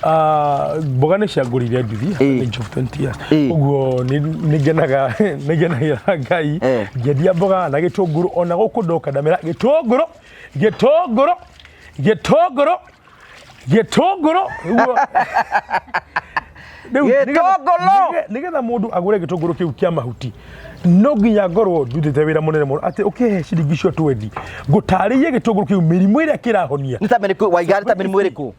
Ah, mboga nĩ ciangũrĩire nduthi at the age of 20 years. Ũguo nĩ ngenaga nĩ ngenagĩra Ngai ngĩendia mboga na gĩtũngũrũ ona gũkũ ndoka ndamera gĩtũngũrũ gĩtũngũrũ gĩtũngũrũ gĩtũngũrũ. Ũguo rĩu Gĩtũngũrũ! Nĩgetha mũndũ agũre gĩtũngũrũ kĩu kĩa mahuti no nginya ngorwo ndutĩte wĩra mũnene mũno atĩ ũkĩhe ciringi icio twendi ngũtarĩrie gĩtũngũrũ kĩu mĩrimũ ĩrĩa kĩrahonia. Nĩ ta mĩrĩkũ waiga, nĩ ta mĩrimũ ĩrĩkũ?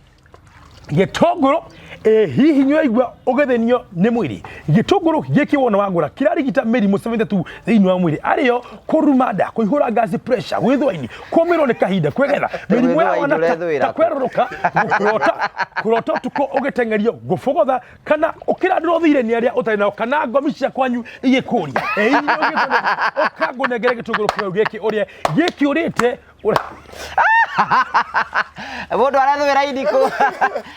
Gĩtũngũrũ ĩ hihi nĩũraigua ũgĩthĩnio nĩ mwĩrĩ? Gĩtũngũrũ gĩkĩ wona wagũra kĩrarigita mĩrimũ 72 thĩinĩ wa mwĩrĩ arĩyo kũruma nda, kũihũra gas, pressure, gwĩthũa ini, kũmĩrwo nĩ kahinda, kwĩgetha mĩrimũ ya Gwĩthũa ini wana ũrethũĩra ta kũ? kwerũrũka, kũrota kũrota ũtukũ ũgĩteng'erio, gũbogotha kana ũkĩrandũrwo thirĩ nĩ arĩa ũtarĩ nao kana ngomi cia kwanyu igĩkũria. Ĩ hihi nĩũgĩtwo ũkangũnengere gĩtũngũrũ kĩu gĩkĩ ũrĩe gĩkĩ ũrĩte? Mũndũ arathwĩra indikũ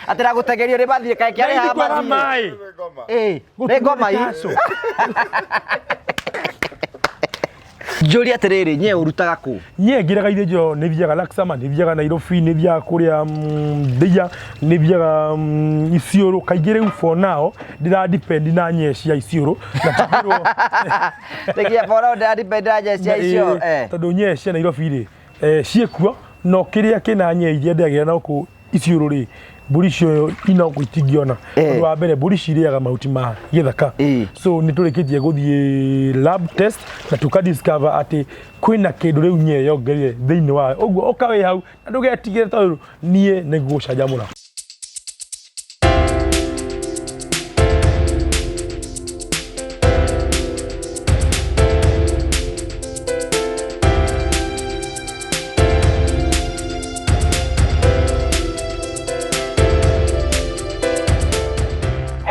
atĩ na gũtengerio nĩ mathiĩ kaĩ kĩarĩ haha Kwaga mathiĩ. maĩ. Ĩ, nĩ ngoma i. Njũria atĩrĩrĩ, nye ũrutaga kũ? Niĩ ngiraga ithĩnjĩro, nĩ thiaga Laksama, nĩ thiaga Nairobi, nĩ thiaga kũrĩa Thia, nĩ thiaga Isiolo. Kaingĩ rĩu for now ndĩra depend na nye cia Isiolo na tũkwĩrwo Tegia bora ndĩra depend na nye cia icio. Tondũ nye cia Nairobi rĩ ciĩkuo, no kĩrĩa kĩna nye iria ndĩagĩra na gũkũ Isiolo rĩ, mbũri icio ina gũkũ itingĩona. Ũndũ wa mbere, mbũri cirĩaga mahuti ma gĩthaka. So nĩ tũrĩkĩtie gũthiĩ lab test na tũka discover atĩ kwĩna kĩndũ rĩu nye yongereire thĩinĩ wayo. Ũguo ũka wĩ hau na ndũgetigĩre tondũ niĩ nĩ ngũgũcanjamũra.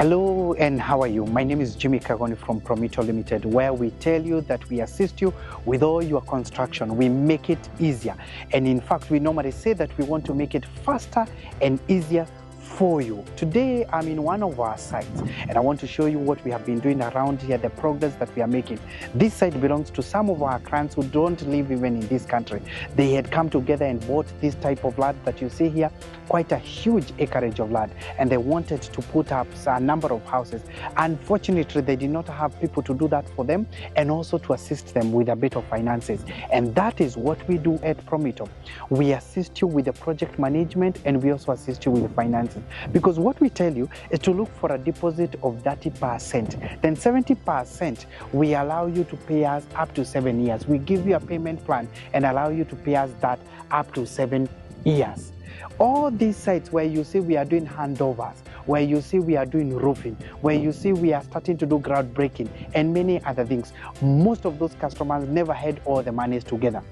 Hello and how are you? My name is Jimmy Kagoni from Promito Limited, where we tell you that we assist you with all your construction. We make it easier. And in fact, we normally say that we want to make it faster and easier for you. Today, I'm in one of our sites and I want to show you what we have been doing around here, the progress that we are making. This site belongs to some of our clients who don't live even in this country. They had come together and bought this type of land that you see here, quite a huge acreage of land, and they wanted to put up a number of houses. Unfortunately, they did not have people to do that for them and also to assist them with a bit of finances. And that is what we do at Promito. We assist you with the project management and we also assist you with the finances. Because what we tell you is to look for a deposit of 30%. Then 70%, we allow you to pay us up to 7 years. We give you a payment plan and allow you to pay us that up to 7 years. All these sites where you see we are doing handovers, where you see we are doing roofing, where you see we are starting to do groundbreaking and many other things, most of those customers never had all the monies together.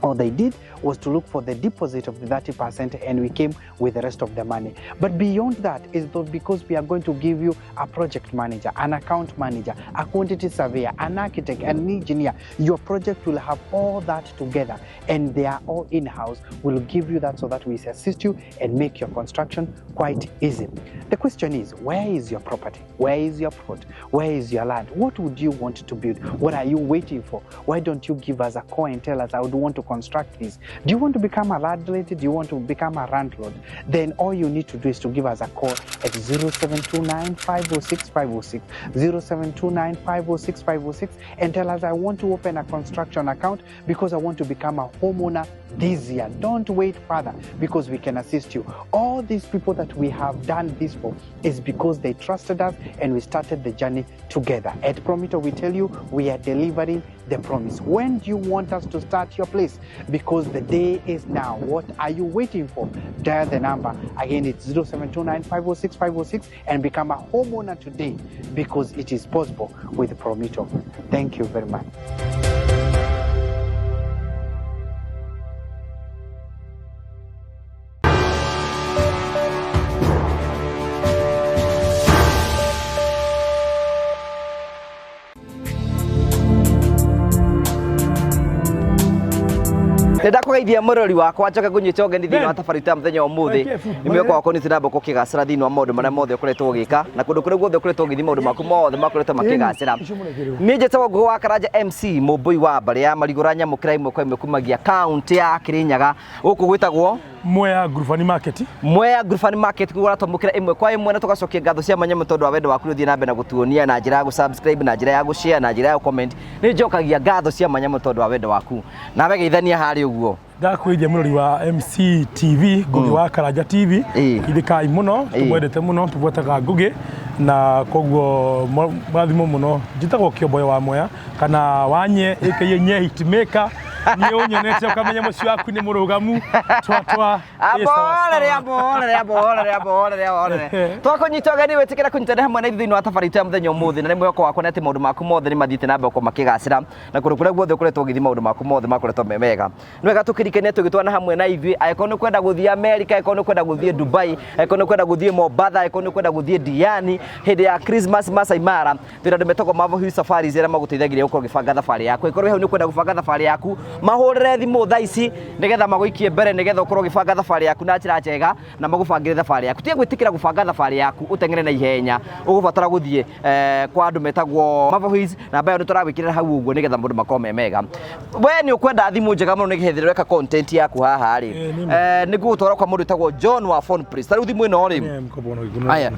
All they did was to look for the deposit of the 30% and we came with the rest of the money. But beyond that is though, because we are going to give you a project manager, an account manager, a quantity surveyor, an architect, an engineer. Your project will have all that together and they are all in-house. We'll give you that so that we assist you and make your construction quite easy. The question is, where is your property? Where is your plot? Where is your land? What would you want to build? What are you waiting for? Why don't you give us a call and tell us, I would want to construct this? Do you want to become a landlady? Do you want to become a landlord? Then all you need to do is to give us a call at 0729 506 506, 0729 506 506, and tell us, I want to open a construction account because I want to become a homeowner this year. Don't wait further because we can assist you. All these people that we have done this for is because they trusted us and we started the journey together. At Promito, we tell you we are delivering the promise. When do you want us to start your place? Because the day is now. What are you waiting for? Dial the number. Again, it's 0729 506 506 and become a homeowner today because it is possible with Promito. Thank you very much. Ndakũgeithia mũrori wakwa njoke ngũnyite ũgeni thĩinĩ wa tabarĩra ya mũthenya wa ũmũthĩ. Nĩ mwĩhoko wakwa nĩ ũrambũka ũkĩgacĩra thĩinĩ wa maũndũ marĩa mothe ũkoretwo ũgĩka na kũndũ kũrĩa guothe ũkoretwo ũgĩthiĩ maũndũ maku mothe makoretwo makĩgacĩra. Niĩ njĩtagwo Ngũgĩ wa Karanja MC mũmbũi wa mbarĩ ya Marigũra nyamũkĩra ĩmwe kwa ĩmwe kumagia kaũntĩ ya Kĩrĩnyaga gũkũ gwĩtagwo Mwea Ngurubani Market. Mwea Ngurubani Market kuo ũratwamũkĩra ĩmwe kwa ĩmwe na tũgacokia ngatho cia mwanya mũno tondũ wa wendo waku ũthiĩ na mbere na gũtuonia na njĩra ya gũ-subscribe na njĩra ya gũ-share na njĩra ya gũ-comment. Nĩ njokagia ngatho cia mwanya mũno tondũ wa wendo waku. Nawe geithania harĩ ũguo. Ndakwĩria mũrori wa MC TV Ngugi wa Karanja TV ithĩkai mũno tũmwendete mũno tũbuataga Ngugi na koguo mũrathimwo mũno. Njĩtagwo Kĩomboyo wa Mwea kana Wanye aka Nye Hitmaker. Niĩ ũnyonete ũkamenya mũciĩ waku nĩ mũrũgamu twatwa. Amborere, amborere, amborere, amborere, amborere. Twakũnyita ũgeni wĩtĩkĩra kũnyitanĩra hamwe na ithuĩ thĩinĩ wa thabarĩ itũ ya mũthenya ũmũthĩ, na nĩ mwĩhoko wakwa nĩ atĩ maũndũ maku mothe nĩ mathiĩte na mbere gũkorwo makĩgacĩra, na kũndũ kũrĩa guothe ũkoretwo ũgĩthiĩ maũndũ maku mothe makoretwo me mega. Nĩ wega tũkĩrikanie tũgĩtwana hamwe na ithuĩ, angĩkorwo nĩ ũkwenda gũthiĩ Amerika, angĩkorwo nĩ ũkwenda gũthiĩ Dubai, angĩkorwo nĩ ũkwenda gũthiĩ Mombatha, angĩkorwo nĩ ũkwenda gũthiĩ Diani hĩndĩ ya Christmas Masai Mara, twĩna andũ metagwo Marvel Hill Safaris arĩa magũteithagĩrĩria gũkorwo ũgĩbanga thabarĩ yaku. Angĩkorwo wĩ hau nĩ ũkwenda gũbanga thabarĩ yaku, mahũrĩre thimũ thaa ici nĩgetha magũikie mbere, nĩgetha ũkorwo ũgĩbanga thabarĩ yaku na njĩra njega na magũbangĩre thabarĩ yaku. Tiga gwĩtĩkĩra gũbanga thabarĩ yaku ũteng'ere na ihenya, ũgũbatara gũthiĩ kwa andũ metagwo Marvel Hills, namba ĩyo nĩ tũragwĩkĩrĩra hau ũguo nĩgetha maũndũ makorwo me mega. We nĩ ũkwenda thimũ njega mũno nĩgetha hĩndĩ ĩrĩa ũreka content yaku haha rĩ, Nĩ ma. Nĩ ngũgũtwara kwa mũndũ wĩtagwo John wa Phone Place. Ta rĩu thimũ ĩno rĩ, Nĩ mkobo no gĩkuno. Aya,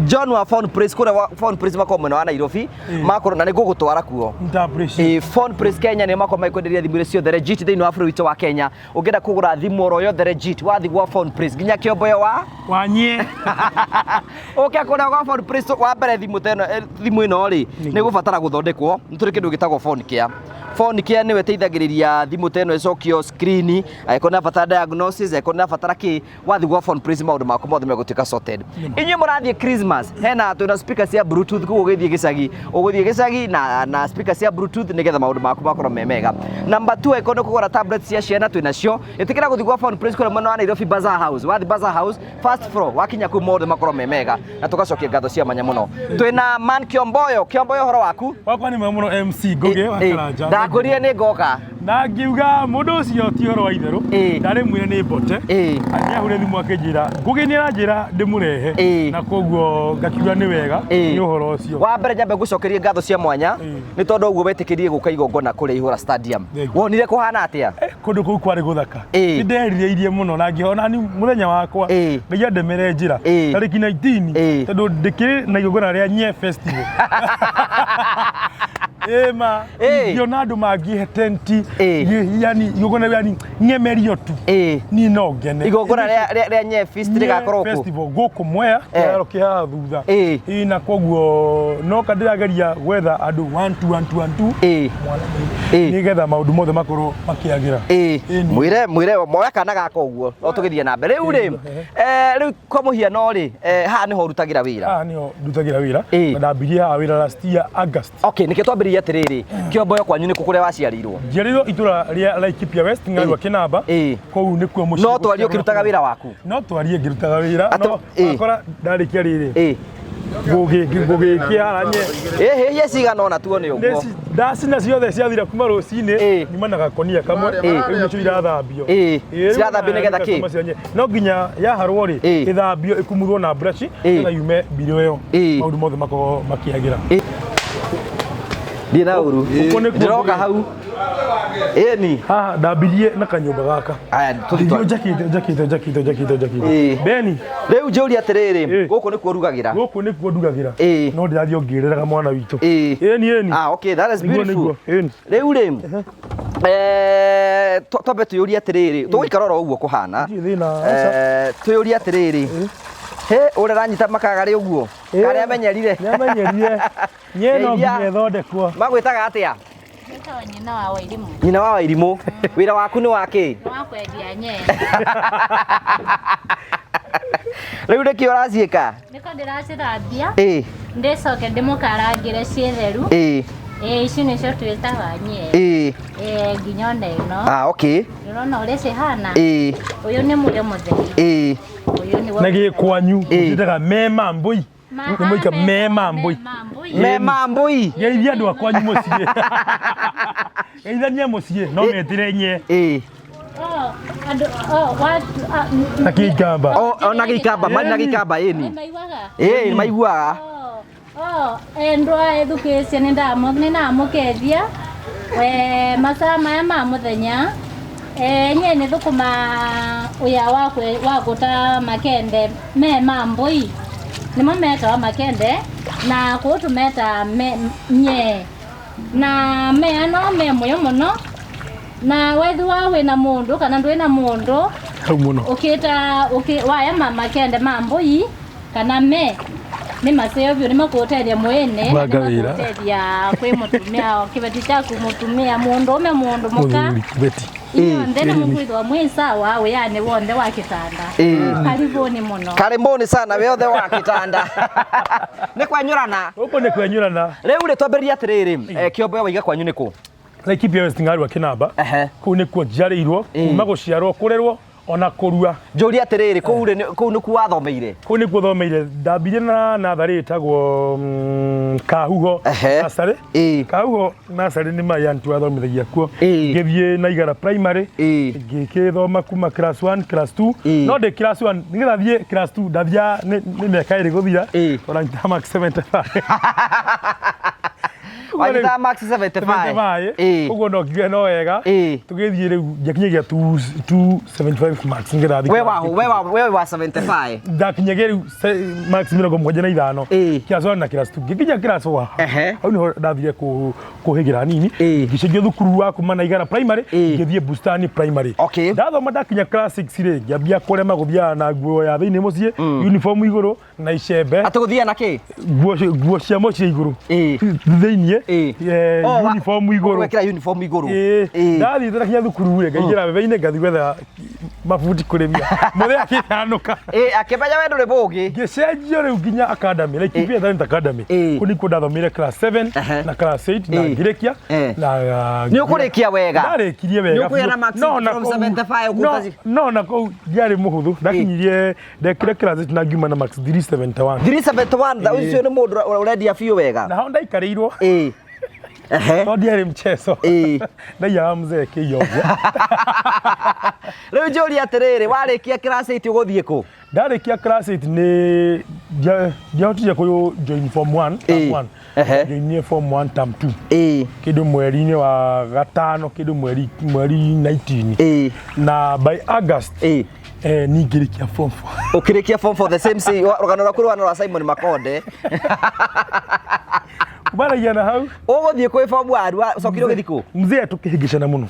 John wa Phone Place kũrĩa wa Phone Place makoragwo mwena wa Nairobi, makorwo na nĩ ngũgũtwara kuo. Nda appreciate. Phone Place Kenya nĩ makoragwo magĩkwenderia thimũ iria ciothe legit thĩinĩ wa bũrũri witũ wa Kenya. Ũngĩenda kũgũra thimũ oro yothe legit, wathiĩ gwa Phone Place nginya Kĩomboyo wa Wanye. Ũke kũrĩa gwa Phone Place wa mbere thimũ ta ĩno, thimũ ĩno rĩ, nĩ gũbatara gũthondekwo. Nĩ tũrĩ kĩndũ gĩtagwo phone care. Phone care nĩyo ĩteithagĩrĩria thimũ ta ĩno ĩcokio screen, angĩkorwo nĩ ĩrabatara diagnosis, angĩkorwo nĩ ĩrabatara kĩ, wathiĩ gwa Phone Place maũndũ maku mothe megũtuĩka sorted. Inyuĩ mũrathiĩ Christmas, hena twĩna speaker cia Bluetooth kũu ũgĩthiĩ gĩcagi, ũgũthiĩ gĩcagi na speaker cia Bluetooth nĩgetha maũndũ maku makorwo me mega. Number 2, angĩkorwo nĩ kũgũra tablet cia ciana twĩ nacio, ĩtĩkĩra gũthiĩ gwa Phone Place kũrĩa mwena wa Nairobi Bazaar House. Wathiĩ Bazaar House first floor, wakinya kũu maũndũ makorwo me mega na tũgacokia ngatho cia mwanya mũno. Twĩna Man Kĩomboyo. Kĩomboyo, ũhoro waku? Wakwa nĩ mwega mũno MC Ngugi wa Karanja. Ndakwĩrire nĩ ngoka. Na ngiuga mũndũ ũcio ti ũhoro wa itherũ. Ndarĩmwĩre nĩ mbote. Nĩahũrire thimũ akĩnjĩra Ngugi nĩ aranjĩra ndĩmũrehe. Na koguo ngakiuga nĩ wega nĩ ũhoro ũcio. Wa mbere nyambe ngũcokerie ngatho cia mwanya nĩ tondũ ũguo wetĩkĩrie gũka igongona kũrĩa Ihũra Stadium. Thank you. Wonire kũhana atĩa? Kũndũ kũu kwarĩ gũthaka. Nĩ nderirĩirie mũno na ngĩona nĩ mũthenya wakwa Ngai andemere njĩra. Tarĩki 19 tondũ ndĩkĩrĩ na igongona rĩa Nye Festival. Ĩma, ngĩona andũ mangĩhe tenti, yani igongona yani ng'emerio tu. Niĩ no ngene. Igongona rĩa Nye Fest Nye rĩgakorwo kũ? Festival gũkũ Mwea, kĩharo kĩ haha thutha. Ĩĩ, na koguo noka ndĩrageria gwetha andũ 1 2 1 2 1 2. Nĩgetha maũndũ mothe makorwo makĩagĩra. Ĩĩ, nĩ. Mwĩre, mwĩre, moya kana gaka ũguo, no tũgĩthiĩ na mbere. Rĩu rĩ, rĩu kwa mũhiano rĩ, haha nĩho ũrutagĩra wĩra? Haha nĩho ndutagĩra wĩra. Na ndambirie haha wĩra last year August. Okay, nĩkĩo twambĩrĩirie atĩrĩrĩ, Kĩomboyo kwanyu nĩkũ kũrĩa waciarĩirwo? Njiarĩirwo itũra rĩa Laikipia West, Ng'arua Kĩnamba. Kũu nĩkuo mũciĩ. No twarie ũkĩrutaga wĩra waku? No twarie ngĩrutaga wĩra. Atĩ, No wakora ndarĩkia rĩrĩ. Ngũgĩkĩara nye. Hĩhia cigana ũna tuone ũguo. Ndacina ciothe ciathira kuma rũcinĩ, nyuma na gakonia kamwe, rĩu nĩcio irathambio. Rĩu Cirathambio nĩgetha kĩ? customer cia nye. No nginya yaharwo rĩ, ĩthambio ĩkumuthwo na brush, nĩgetha yume mbirũ ĩyo. Maũndũ mothe makorwo makĩagĩra. Ndiĩ na ũru. Ũguo nĩkuo Ndĩroka ngũgĩ. hau. Ĩni. Haha ndambirie na kanyũmba gaka. Aya, tũthiĩ Ndigio twa- njakĩte, njakĩte, njakĩte, njakĩte, njakĩte. Beni. Rĩu njũrie atĩrĩrĩ, gũkũ nĩkuo ũrugagĩra? Gũkũ nĩkuo ndugagĩra. No ndĩrathiĩ o ngĩrĩraga mwana witũ. Ĩni, ĩni. Okay, that is Nĩguo, beautiful. nĩguo. Ĩni. Rĩu rĩ, twambe twĩyũrie atĩrĩrĩ, tũgũikara oro ũguo kũhana. Ndirĩ thĩna, aca. Twĩyũrie atĩrĩrĩ, he ũrĩa aranyita makagarĩ ũguo, karĩa amenyerire. Nĩ amenyerire. Nye no Geithia. nginya ĩthondekwo. Magwĩtaga atĩa? Njĩtagwo nyina wa Wairimũ. Nyina wa Wairimũ. Wĩra waku nĩ wa kĩ? Nĩ wa kwendia nye. Rĩu nĩkĩ ũraciĩka? Nĩko ndĩracithambia. Ndĩcoke ndĩmũkarangĩre ciĩ theru. Ici nĩcio twĩtaga nye. Nginya ona ĩno. Okay. Ndĩrona ũrĩa cihana. Ũyũ nĩ mũrĩo mũtheri. Ũyũ nĩguo Na gĩkwanyu, ũciĩtaga mema mbũi. Nĩ mũika mema mbũi. Mema mbũi. Geithia andũ a kwanyu mũciĩ. Geithania mũciĩ, no metĩre nye. Oh, andũ, oh, watu, ah, Na Gĩikamba. Ona Gĩikamba, marĩ na Gĩikamba, ĩni. Maiguaga? Ĩĩ, maiguaga. Oh, endwa ethukĩtie nĩ ndamũkethia. Masaa maya ma mũthenya. Nye nithukuma wia wa guta makende me ma mbui nimo metawa makende na kuu tumeta nye na me ano me muyo muno na wethiwa wina mundu kana ndwina mundu ukita waya makende ma mbui kana me ni maseo biũ nĩmakũteithia mwene nĩmakũteithia kwĩ mũtumia kĩbeti kyaku mũtumia mũndũme mũndũ mũka inyuothe nĩmũkwithwa mwĩ sawa wĩani wonthe wa kĩtanda. Karibuni mũno. Karibuni sana wĩothe wa kĩtanda. Nĩ kwenyũrana. Gũkũ nĩ kwenyũrana. Rĩu rĩ twambĩrĩrie atĩrĩrĩ, kĩombo waiga kwanyu nĩ kũ? Laikipia West Ng'arua Kĩnamba. Kũu nĩkuo njiarĩirwo kuma gũciarwo kũrerwo ona kũrua. Njũrie atĩrĩrĩ, kũu nĩkuo wathomeire? Kũu nĩkuo thomeire. Ndambirie na natharĩ ĩtagwo Kahuho Nursery. Kahuho Nursery nĩ my aunt wathomithagia kuo. Ngĩthiĩ Naigara Primary, ngĩgĩthoma kuma class 1, class 2. No ndĩ class 1, nĩgetha thiĩ class 2 ndathiaga nĩ mĩaka ĩrĩ gũthira, tondũ nyitaga marks 75. Wanyitaga marks 75. Ũguo no ngiuge no wega. Tũgĩthiĩ rĩu ngiakinyagia 275 marks nĩgetha thiĩ. We wa 75. Ndakinyagia rĩu marks 75. Class 1 na class 2. Ngĩkinya class 4. Hau nĩho ndathire kũhĩgĩra hanini. Ngĩcenjia thukuru wa kuma Naigara Primary ngĩthiĩ Bustani Primary. Ndathoma ndakinya class 6 rĩ, ngĩambia kũrema gũthiaga na nguo ya thĩinĩ mũciĩ, uniform igũrũ na icembe. Atĩ gũthiaga na kĩ? Nguo cia mũciĩ igũrũ. Thĩinĩ, uniform igũrũ. Gwekĩra uniform igũrũ. Ndathiĩte ndakinya thukuru rĩ, ngaingĩra bebe-inĩ ngathiĩ gwetha mabuti kũrĩmia. Mũthee akĩhanũka. Akĩmenya we ndũrĩ mũũgĩ. Ngĩcenjio rĩu nginya academy, Laikipia Talent Academy. Kũu nĩkuo ndathomeire class 7 na class 8 na ngĩrĩkia. Nĩ ũkũrĩkia wega? Ndarĩkirie wega. Nĩ ũkũgĩa na marks from 75 ũkũta. No na kũu ndiarĩ mũhũthũ. Ndakinyirie ndekire class 8 na ngiuma na marks 371. 371, ũcio nĩ mũndũ ũrendia biũ wega. Na hau ndaikarĩirwo. No ndiarĩ mchezo. Ndaiyaga mzee kĩiya ũguo. Rĩu njũrie atĩrĩrĩ, warĩkia class 8 ũgũthiĩ kũ? Ndarĩkia class 8 nĩ ndiahotire kũ join form 1 term 1. Joinie form 1 term 2. Kĩndũ mweri-inĩ wa gatano, kĩndũ mweri 19. Na by August ningĩrĩkia form 4. Ũkĩrĩkia form 4 the same same rũgano rwaku rũhana rwa Simon Makonde. Kumanagia na hau. Ũgũthiĩ kwĩ form 1 wacokire ũgĩthiĩ kũ? Mzee tũkĩhĩngĩcana mũno.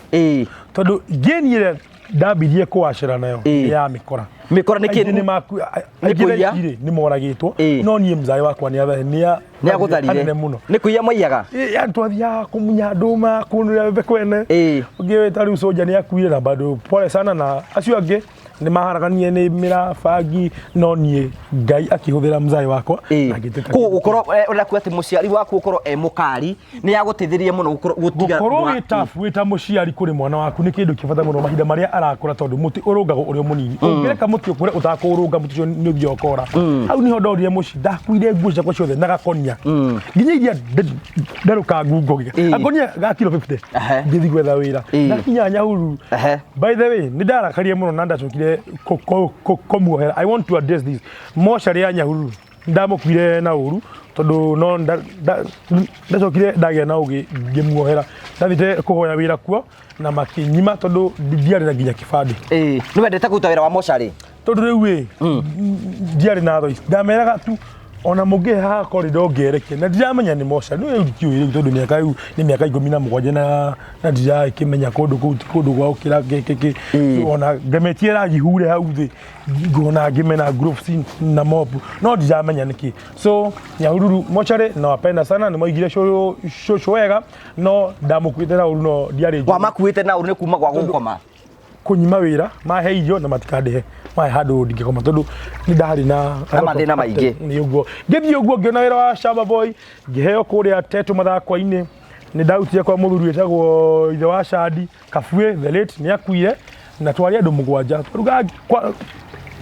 Tondũ ngĩni ĩrĩa ndambirie kũwacĩra nayo ya mĩkora. Mĩkora nĩ kĩ? Nĩ kũiya? Nĩ moragĩtwo. No niĩ mzae wakwa nĩ agũtharire. Nĩ kũiya maiyaga? Yani twathiaga kũmunya ndũma, kũnũra mbembe kwene. Ũngĩ ta rĩu Soja nĩ akuire na bado pole sana na acio angĩ nĩ maharaganie nĩ mĩra bangi, no niĩ Ngai akĩhũthĩra mzae wakwa. Gũkorwo ũrenda kuga atĩ mũciari waku gũkorwo e mũkari nĩ agũteithirie mũno gũtiga gũkorwo wĩ tough wĩ ta mũciari kũrĩ mwana waku nĩ kĩndũ kĩa bata mũno mahinda marĩa arakũra, tondũ mũtĩ ũrũngagwo ũrĩ o mũnini. Ũngĩreka mũtĩ ũkũre ũtakũũrũnga, mũtĩ ũcio nĩ ũthiaga ũkora. Hau nĩho ndorire mũciĩ, ndakuire nguo ciakwa ciothe na gakonia nginya iria nderũka ngungo gakonia ga kilo 50 ngĩthiĩ gwetha wĩra. Ndakinya Nyahururu. By the way, nĩ ndarakarie mũno na ndacokire kũmuohera. I want to address this. Mocarĩ ya Nyahururu ndamũkuire na ũru tondũ no ndacokire ndagĩa na ũgĩ ngĩmuohera. Ndathiĩte kũhoya wĩra kuo na makĩnyima tondũ ndiarĩ na nginya kĩbandĩ. Nĩ wendete kũruta wĩra wa mocarĩ? Tondũ rĩu ĩ ndiarĩ na tho ici. Ndameraga tu ona mũngĩhe haha corridor ngerekie na ndiramenya nĩ mocarĩ. Rĩu ndiũĩ rĩu tondũ mĩaka rĩu nĩ mĩaka 17 na ndirakĩmenya kũndũ kũu ti kũndũ gwa gũkĩra kĩ. Ona ngemetie rangi hure hau thĩ ngona ngĩmena gloves na mop no ndiramenya nĩkĩ. So Nyahururu mocarĩ nawapenda sana, nĩmaigire cũcũ wega no ndamũkuĩte na ũru, no ndiarĩ njũru. Wamakuĩte na ũru nĩ kuma gwa gũkoma? Kũnyima wĩra, mahe irio na matikandĩhe, mahe handũ ndingĩkoma tondũ nĩ ndarĩ na mathĩna maingĩ. Nĩ ũguo ngĩthiĩ ũguo ngĩona wĩra wa Shamba Boy, ngĩheo kũrĩa Tetu mathakwa-inĩ. Nĩ ndarutire kwa mũthuri wĩtagwo ithe wa Shadi Kabue the late, nĩ akuire na twarĩ andũ 7. Twarugaga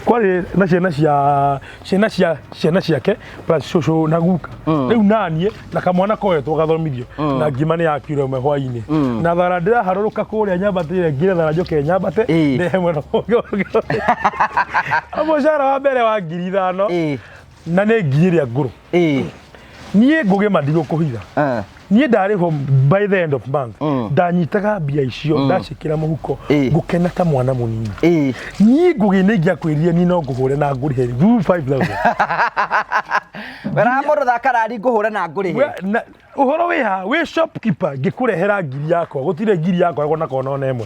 kwarĩ na ciana cia ciana cia ciana ciake plus cũcũ na guka. Rĩu naniĩ na kamwana koetwo gathomithio na ngima nĩ yakuire ũmwe hwainĩ. Na thara ndĩraharũrũka kũrĩa nyambatĩire ngire thara njoke nyambate ndehe mwena ũngĩ. Mũcara wa mbere wa 5,000 na nĩ ngiri ĩrĩa ngũrũ. Niĩ ngũgĩma ndigũkũhitha. Niĩ ndarĩhwo by the end of month, ndanyitaga mbia icio, ndaciĩkĩra mũhuko, ngũkena ta mwana mũnini. Niĩ ngũgĩ nĩ ingĩakwĩrire niĩ no ngũhũre na ngũrĩhe rĩu 5000. Weraga mũndũ thaka rari ngũhũre na ngũrĩhe. Ũhoro wĩ ha wĩ shopkeeper, ngĩkũrehera ngiri yakwa, gũtirĩ ngiri yakwa ĩgona kona ona ĩmwe.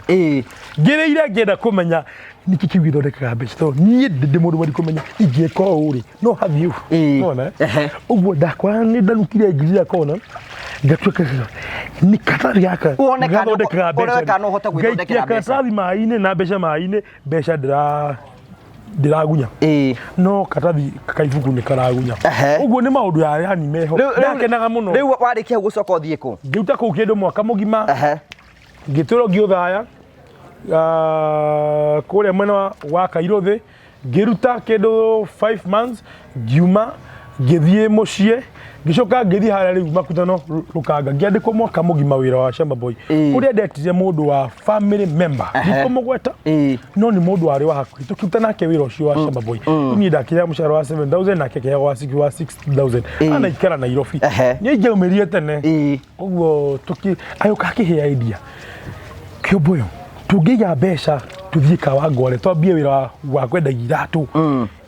Ngĩrĩire ngĩenda kũmenya nĩkĩ kĩu gĩthondekaga mbeca, tondũ niĩ ndĩ mũndũ wendi kũmenya ingĩka ũũ rĩ, no hathiĩ ũũ. Nĩwona, eh? Ũguo ndakora nĩ ndanukire ngiri yakwa ona ngatuĩka nĩ karatathi gaka Wone kana gathondekaga mbeca. Wone kana no ũhote gwĩthondekera Ngaikia mbeca. karatathi maĩ-inĩ na mbeca maĩ-inĩ, mbeca ndĩragunya, no karatathi kaibuku nĩ karagunya. Ũguo nĩ maũndũ ya yani meho. Ndakenaga mũno. Rĩu warĩkia hau gũcoka ũthiĩ kũ? Ngĩruta kũu kĩndũ mwaka mũgima, ngĩtũra ngĩũthaya kũrĩa mwena wa Kairũthĩ, ngĩruta kĩndũ 5 months, ngiuma ngĩthiĩ mũciĩ, ngĩcoka ngĩthiĩ harĩa rĩu Makutano Rũkanga, ngĩandĩkwo mwaka mũgima wĩra wa shamba boy, kũrĩa ndetire mũndũ wa family member, ndikũmũgweta, no nĩ mũndũ warĩ wa hakuhĩ, tũkĩruta nake wĩra ũcio wa shamba boy. Rĩu niĩ ndakĩrĩa mũcara wa 7000, nake akĩheagwo wa 6000. Anaikara Nairobi. Niĩ ingĩaumĩrire tene. Ũguo tũkĩ agĩũka akĩhe idea kĩũmbũyũ, tũngĩiga mbeca tũthiĩ Kawangware twambie wĩra wa kwendagia iratũ,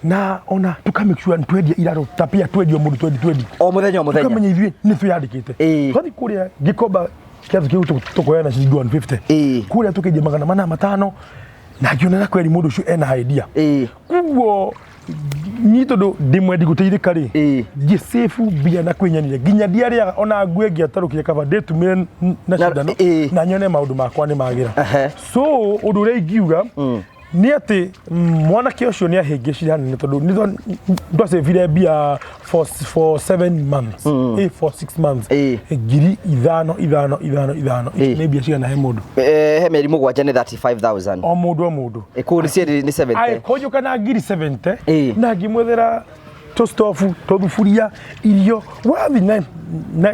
na ona tũka make sure twendia iratũ ta pia twendio mũndũ twendi twendi O mũthenya o mũthenya. Tũkamenya ithuĩ nĩ twĩyandĩkĩte. Twathiĩ kũrĩa Gĩkomba kĩatũ kĩu tũkoya na ciringi 150, kũrĩa tũkĩendia 405, na ngĩona na kweri mũndũ ũcio ena idea. Koguo niĩ tondũ ndĩ mwendi gũteithĩka rĩ, ngĩsave mbia na kwĩnyanire nginya ndiarĩaga ona ngue ngĩatarũkire, kaba ndĩtumire na cindano na nyone maũndũ makwa nĩ magĩra. So ũndũ ũrĩa ingiuga nĩ atĩ mwanake ũcio nĩ ahĩngĩcire hanene, tondũ nĩ twacĩbire mbia for 7 months, for 6 months, 5000 5 5 5. Ici nĩ mbia cigana he mũndũ? He mĩeri 7 nĩ 35,000. O mũndũ o mũndũ. Kũu nĩ cieri nĩ 70. Agĩkũnjũka na ngiri 70, na ngĩmwethera tũstofu, tũthuburia, irio. Wathi na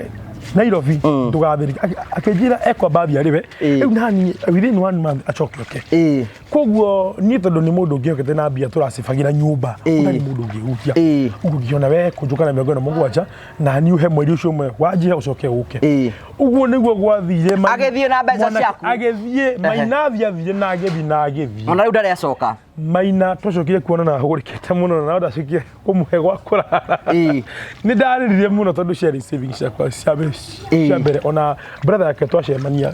Nairobi ndũgathĩrĩke. Akĩnjĩra ekwamba athiĩ arĩwe rĩu naniĩ within one month acoke oke. Koguo niĩ tondũ nĩ mũndũ ũngĩhokete na mbia tũracibagĩra nyũmba, ũtarĩ mũndũ ũngĩhutia, ũguo ngĩona we kũnjũka na 47 na niĩ ũhe mweri ũcio ũmwe wanjia ũcoke ũke. Ũguo nĩguo gwathire. Agĩthiĩ na mbeca ciaku? Agĩthiĩ Maina, athiĩ na agĩthiĩ na agĩthiĩ. Ona rĩu ndarĩ acoka. Maina twacokire kuona na hũgũrĩkĩte mũno, na ndacokire kũmũhe gwa kũrara. Nĩ ndarĩrire mũno tondũ ciarĩ savings ciakwa cia mbere. Ona brother yake twacemania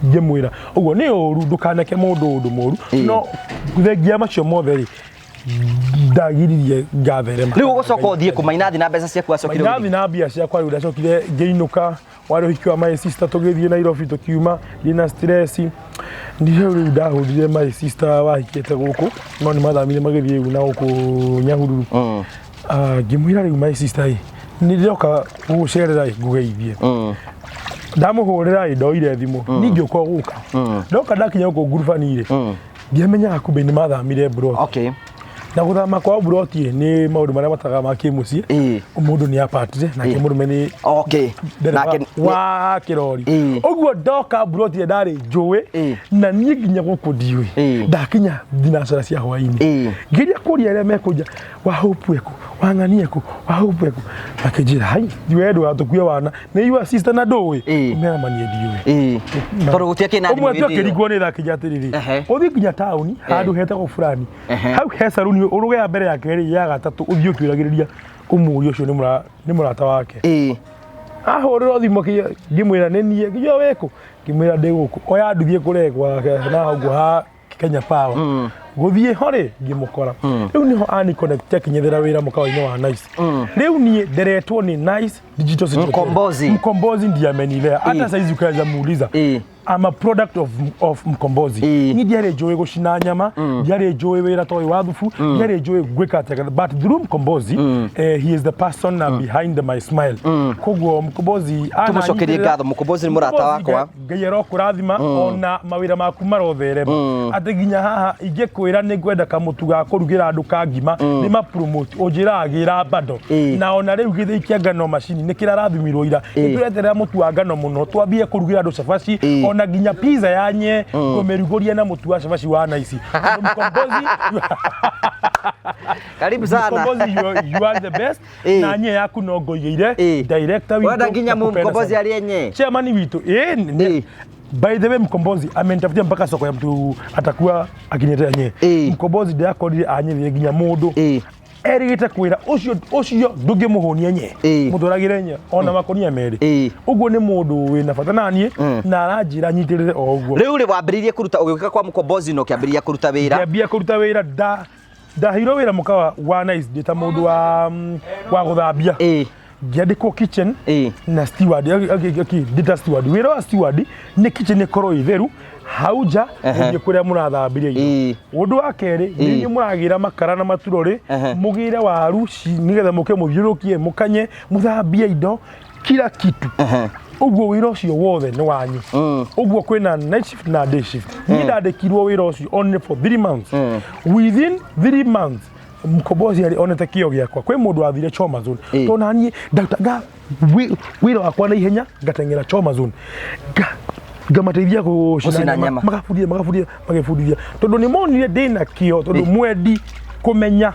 ngĩmwĩra ũguo nĩ ũru, ndũkaneke mũndũ ũndũ mũru, no thengia macio mothe rĩ, ndagiririe ngatherema. Rĩu ũgũcoka ũthiĩ kũ Mainathi na mbeca ciaku acokire? Mainathi na mbia ciakwa rĩu ndacokire ngĩinũka, warĩ ũhiki wa my sister, tũgĩthiĩ Nairobi, tũkiuma ndĩna stress. Nĩ rĩu ndahũrire my sister wahikĩte gũkũ, no nĩ mathamire magĩthiĩ rĩu na gũkũ Nyahururu. Ngĩmwĩra rĩu my sister ĩ, nĩ ndĩroka gũgũcerera ĩ, ngũgeithie. Ndamũhũrĩra ĩ, ndoire thimũ niĩ ngĩũka o gũka. Ndoka ndakinya gũkũ ngurubani rĩ, ndiamenyaga kumbe nĩ mathamire mburoti. Na gũthama kwao mburoti ĩ, nĩ maũndũ marĩa mataga ma kĩmũciĩ. Mũndũ nĩ apatire nake mũrũme nĩ ndereba Nake wa kĩrori. Ũguo ndoka mburoti ĩrĩa ndarĩ njũĩ, na niĩ nginya gũkũ ndiũĩ. Ndakinya thinacara cia hwainĩ, ngeria kũria arĩa mekũnja wa Hope eku, wa ng'ani eku, wa Hope eku, makĩnjĩra hai we ndũgatũkue wana nĩ your sister na ndũĩ. Mera manie ndiũĩ. Tondũ gũtiakĩ na ũmwe thimũ tu hĩndĩ ĩyo. akĩringwo nĩ tha akĩnjĩra atĩrĩrĩ, ũthiĩ nginya taũni handũ hetagwo fulani, hau he saruni, ũrũge ya mbere, ya kerĩ, ya gatatũ, ũthiĩ ũkĩũragĩrĩria ũmũrie ũcio nĩ mũrata wake. Ahũrĩrwo thimũ ngĩmwĩra nĩ niĩ, nginya wĩkũ, ngĩmwĩra ndĩ gũkũ, oya nduthiĩ kũrĩa gwake na hau ha Kenya Power. Gũthiĩ ho rĩ, ngĩmũkora rĩu nĩho ani connect akinyethera wĩra mũkawa-inĩ wa Nice. Rĩu niĩ nderetwo nĩ Nice Digital City Hotel. Mkombozi. Mkombozi ndiye amenilea, hata saizi ukaweza muuliza. I'm a product of Mkombozi. Ni ndiarĩ njũĩ gũcina nyama, ndiarĩ njũĩ wĩra ta ũyũ wa thubu, ndiarĩ njũĩ gwĩka atĩa, but through Mkombozi, he is the person behind my smile. Koguo Mkombozi Tũmũcokerie ananyitĩrĩra- ngatho. Mkombozi nĩ mũrata Mkombozi wakwa. Ngai arokũrathima ona mawĩra maku marotherema, atĩ nginya haha ingĩkwĩra nĩ ngwenda kamũtu ga kũrugĩra andũ ka ngima nĩ ma promote ũnjĩraga gĩra bado. Na ona rĩu gĩthĩi kĩa ngano macini nĩ kĩrarathimirwo ira, nĩ tũreterera mũtu wa ngano mũno twambie kũrugĩra andũ cabaci, ona nginya pizza ya nye ngũmĩrugũria na mũtu wa cabaci wa Nice. Tondũ Mkombozi. Karibu sana. Mkombozi, you are the best. Na nye yaku no ngoigĩire director witũ Wenda nginya nakupenda Mkombozi sana. arie nye. Chairman witũ by the way Mkombozi amenitafutia mpaka soko ya mtu atakuwa akiniletea nye. Mkombozi ndakorire anyethire nginya mũndũ erĩgĩte kwĩra ũcio ũcio ndũngĩmũhũnia nye, mũtwaragĩre nye ona makonia merĩ. Ũguo nĩ mũndũ wĩna bata naniĩ na aranjĩra nyitĩrĩre o ũguo. Rĩu rĩ wambĩrĩirie kũruta ũgĩũka kwa Mkombozi na ũkĩambĩrĩria kũruta wĩra. Ngĩambia kũruta wĩra, ndaheirwo wĩra mũkawa wa Nice ndĩ ta mũndũ wa wa gũthambia. Ngĩandĩkwo kitchen na steward, ndĩ ta steward. Wĩra wa steward nĩ kitchen ĩkorwo ĩ theru hau nja, mũthiĩ kũrĩa mũrathambirie indo. Ũndũ wa kerĩ, nĩ inyuĩ mũragĩra makara na maturorĩ, mũgĩre waru nĩgetha mũke mũthiũrũrũkie, mũkanye, mũthambie indo, kila kitu. Ũguo wĩra ũcio wothe nĩ wanyu. Ũguo kwĩna night shift na day shift. Niĩ ndandĩkirwo wĩra ũcio only for 3 months. Within 3 months Mkombozi arĩ onete kĩo gĩakwa. Kwĩ mũndũ wathire Choma Zone, tondũ naniĩ ndarutaga wĩra wakwa na ihenya, ngateng'era Choma Zone, ngamateithia gũcina Gũcina nyama. nyama. Magabundithia, magabundithia, magĩbundithia, tondũ nĩ monire ndĩna kĩo, tondũ mwendi kũmenya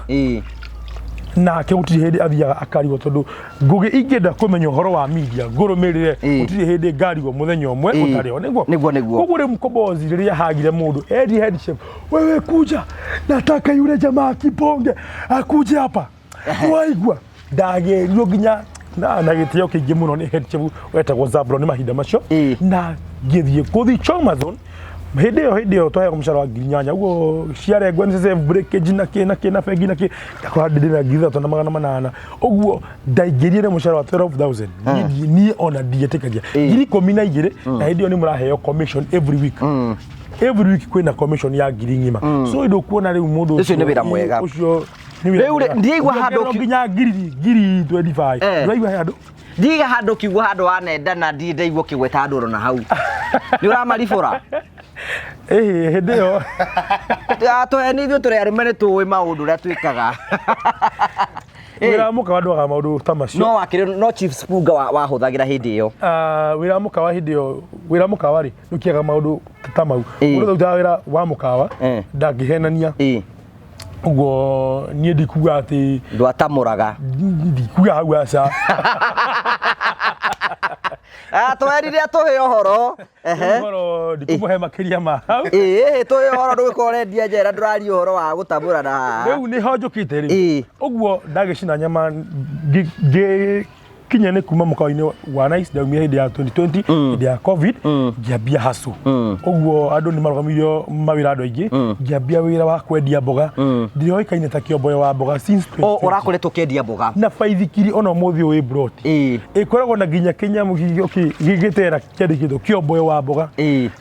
nake gũtirĩ hĩndĩ athiaga akarigwo, tondũ ngũgĩ ingĩenda kũmenya ũhoro wa media ngũrũmĩrĩre, gũtirĩ hĩndĩ ngarigwo mũthenya ũmwe ũtarĩ ho nĩguo. Nĩguo, nĩguo. Koguo rĩu Mkombozi rĩrĩa hagire mũndũ eri head chef, wewe kuja, nataka yule jamaa kibonge akuje hapa, waigua ndagerio nginya na gĩtĩo kĩingĩ mũno nĩ head chef wetagwo Zablon mahinda macio. Na ngĩthiĩ kũthi Choma Zone hĩndĩ ĩyo twaheagwo mũcara wa 8,000, ũguo ciarengwo NSSF breakage na kĩ na kĩ na bengi na kĩ, ndakora ndĩ na 3,800. Ũguo ndaingĩrire na mũcara wa 12,000. Niĩ ona ndietĩkagia 12,000, na hĩndĩ ĩyo nĩ mũraheo commission every week. Every week kwĩna commission ya ngiri ng'ima, so ndũkuona rĩu mũndũ Ũcio nĩ wĩra mwega. Ũcio nĩ wĩra Rĩu rĩ, mwega. ndiaigua handũ Ũngĩongererwo nginya ngiri 25. Ndũraigua he handũ? Ndiga handũ kiugo handũ wanenda na ndirĩ ndaigua ũkĩgweta handũ oro na hau. Nĩ ũramaribũra? Ĩhĩ, hĩndĩ ĩyo Tũhe nĩ ithuĩ tũrĩ arũme, nĩ tũĩ maũndũ ũrĩa twĩkaga. Wĩra wa mũkawa ndwagaga maũndũ ta macio. No wakĩrĩ no Chief Spunga wahũthagĩra hĩndĩ ĩyo. Ah, wĩra wa mũkawa hĩndĩ ĩyo, wĩra wa mũkawa rĩ, nĩũkĩaga maũndũ ta mau. Mũndũ ũrutaga wĩra wa mũkawa ndangĩhenania. Ũguo niĩ ndikuga atĩ ndwatamũraga. Ndikuga hau, aca. Twerire atũhe ũhoro. Ehe. Ũhoro ndikũmũhe makĩria ma hau. Ĩĩ, tũhe ũhoro, ndũgĩkorwo ũrendia njera, ndũraria ũhoro wa gũtamũrana haha. Rĩu nĩho njũkĩte rĩu. Ũguo ndagĩcina nyama, ngĩkinya nĩ kuma mũkawa-inĩ wa Nice, ndaumire hĩndĩ ya 2020, hĩndĩ ya COVID, ngĩambia hustle. Ũguo andũ nĩ marũgamirio mawĩra, andũ aingĩ. Ngĩambia wĩra wa kwendia mboga, ndĩroĩkaine ta kĩomboyo wa mboga since 2020. Ũrakoretwo ũkĩendia mboga? Na baithikiri ona ũmũthĩ ũyũ wĩ broti ĩkoragwo na nginya kĩnyamũ gĩgĩtera kĩandĩkĩtwo kĩomboyo wa mboga,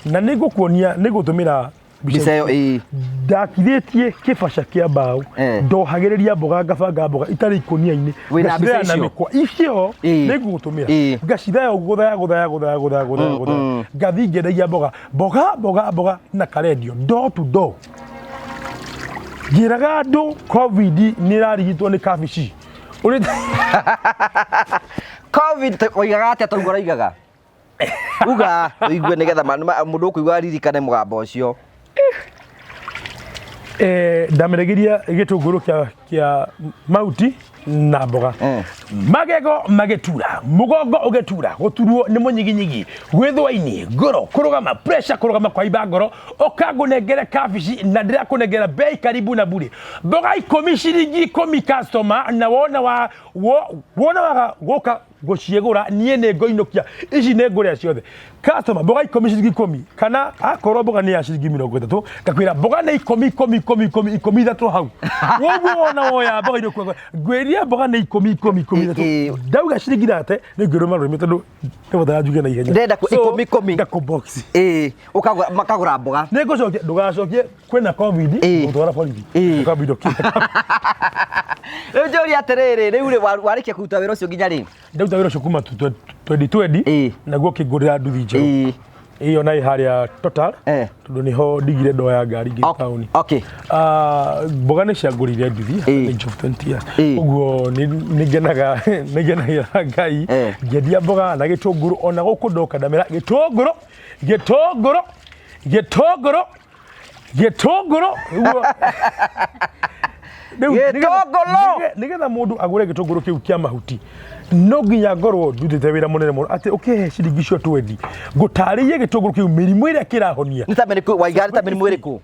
na nĩ ngũkuonia, nĩ ngũtũmĩra mbica ĩyo. Ndakithĩtie kĩbaca kĩa mbaũ, ndohagĩrĩria mboga, ngabanga mboga itarĩ ikũnia-inĩ. Wĩna mbica Ngacithaya na icio? mĩkwa icio, nĩ ngũgũtũmĩra. Ngacithaya ũguo, gũthaya, gũthaya, gũthaya, gũthaya, gũthaya, gũthaya, ngathiĩ ngĩendagia mboga, mboga, mboga, mboga na karendio door to door, ngĩraga andũ COVID nĩ ĩrarigitwo nĩ kabici. COVID oigaga atĩa? Tauga ũroigaga, uga ũigue nĩgetha mũndũ ũkũigua aririkane mũgambo ũcio. Ndameregeria gĩtũngũrũ kĩa mahuti na mboga, magego magĩtura, mũgongo ũgĩtura, gũturwo nĩ mũnyiginyigi, gwĩthwa-inĩ, ngoro kũrũgama, pressure kũrũgama, kwaimba ngoro, ũkangũnengere kabici na ndĩrakũnengera bei karibu na bure. Mboga 10 ciringi 10, customer, na wona wa wona waga gũka gũciĩgũra, niĩ nĩ ngũinũkia ici, nĩ ngũrĩa ciothe. Customer, mboga 10 ciringi 10, kana akorwo mboga nĩ ya ciringi 30, ngakwĩra mboga nĩ 10, 10, 10, 10, 13 hau. Woguo wona woya mboga iria ũkuona, ngwĩria mboga nĩ 10, 10, 13. Ndauga ciringi 30, nĩ ngwĩrũma rũrĩmĩ tondũ nĩ njuge na ihenya. Ndĩrenda So, 10 10. Ngakũbox. Ĩĩ, ũkagũra, makagũra mboga. Nĩ ngũcokia, ndũgacokie kwĩna COVID, gũtwara borithi, ũkambinda ũkĩra. Rĩu njũria atĩrĩrĩ, rĩu rĩ warĩkia kũruta wĩra ũcio nginya rĩ? Ndaruta wĩra ũcio kuma 2020, naguo ũkĩngũrĩra nduthi njerũ ĩyo na ĩ harĩa Total, tondũ nĩho ndigire ndoya ngari ngĩthiĩ taũni. Ah, mboga nĩ ciangũrĩire nduthi at the age of 20 years. Ũguo nĩ ngenagĩra Ngai ngĩendia mboga na gĩtũngũrũ. Ona gũkũ ndoka ndamera gĩtũngũrũ, gĩtũngũrũ, gĩtũngũrũ, gĩtũngũrũ. Ũguo Rĩu, Gĩtũngũrũ! nĩgetha mũndũ agũre gĩtũngũrũ kĩu kĩa mahuti no nginya ngorwo ndutĩte wĩra mũnene mũno atĩ ũkĩhe ciringi icio twendi ngũtarĩrie gĩtũngũrũ kĩu mĩrimũ ĩrĩa kĩrahonia. Nĩ ta mĩrĩkũ waiga, nĩ ta mĩrimũ ĩrĩkũ?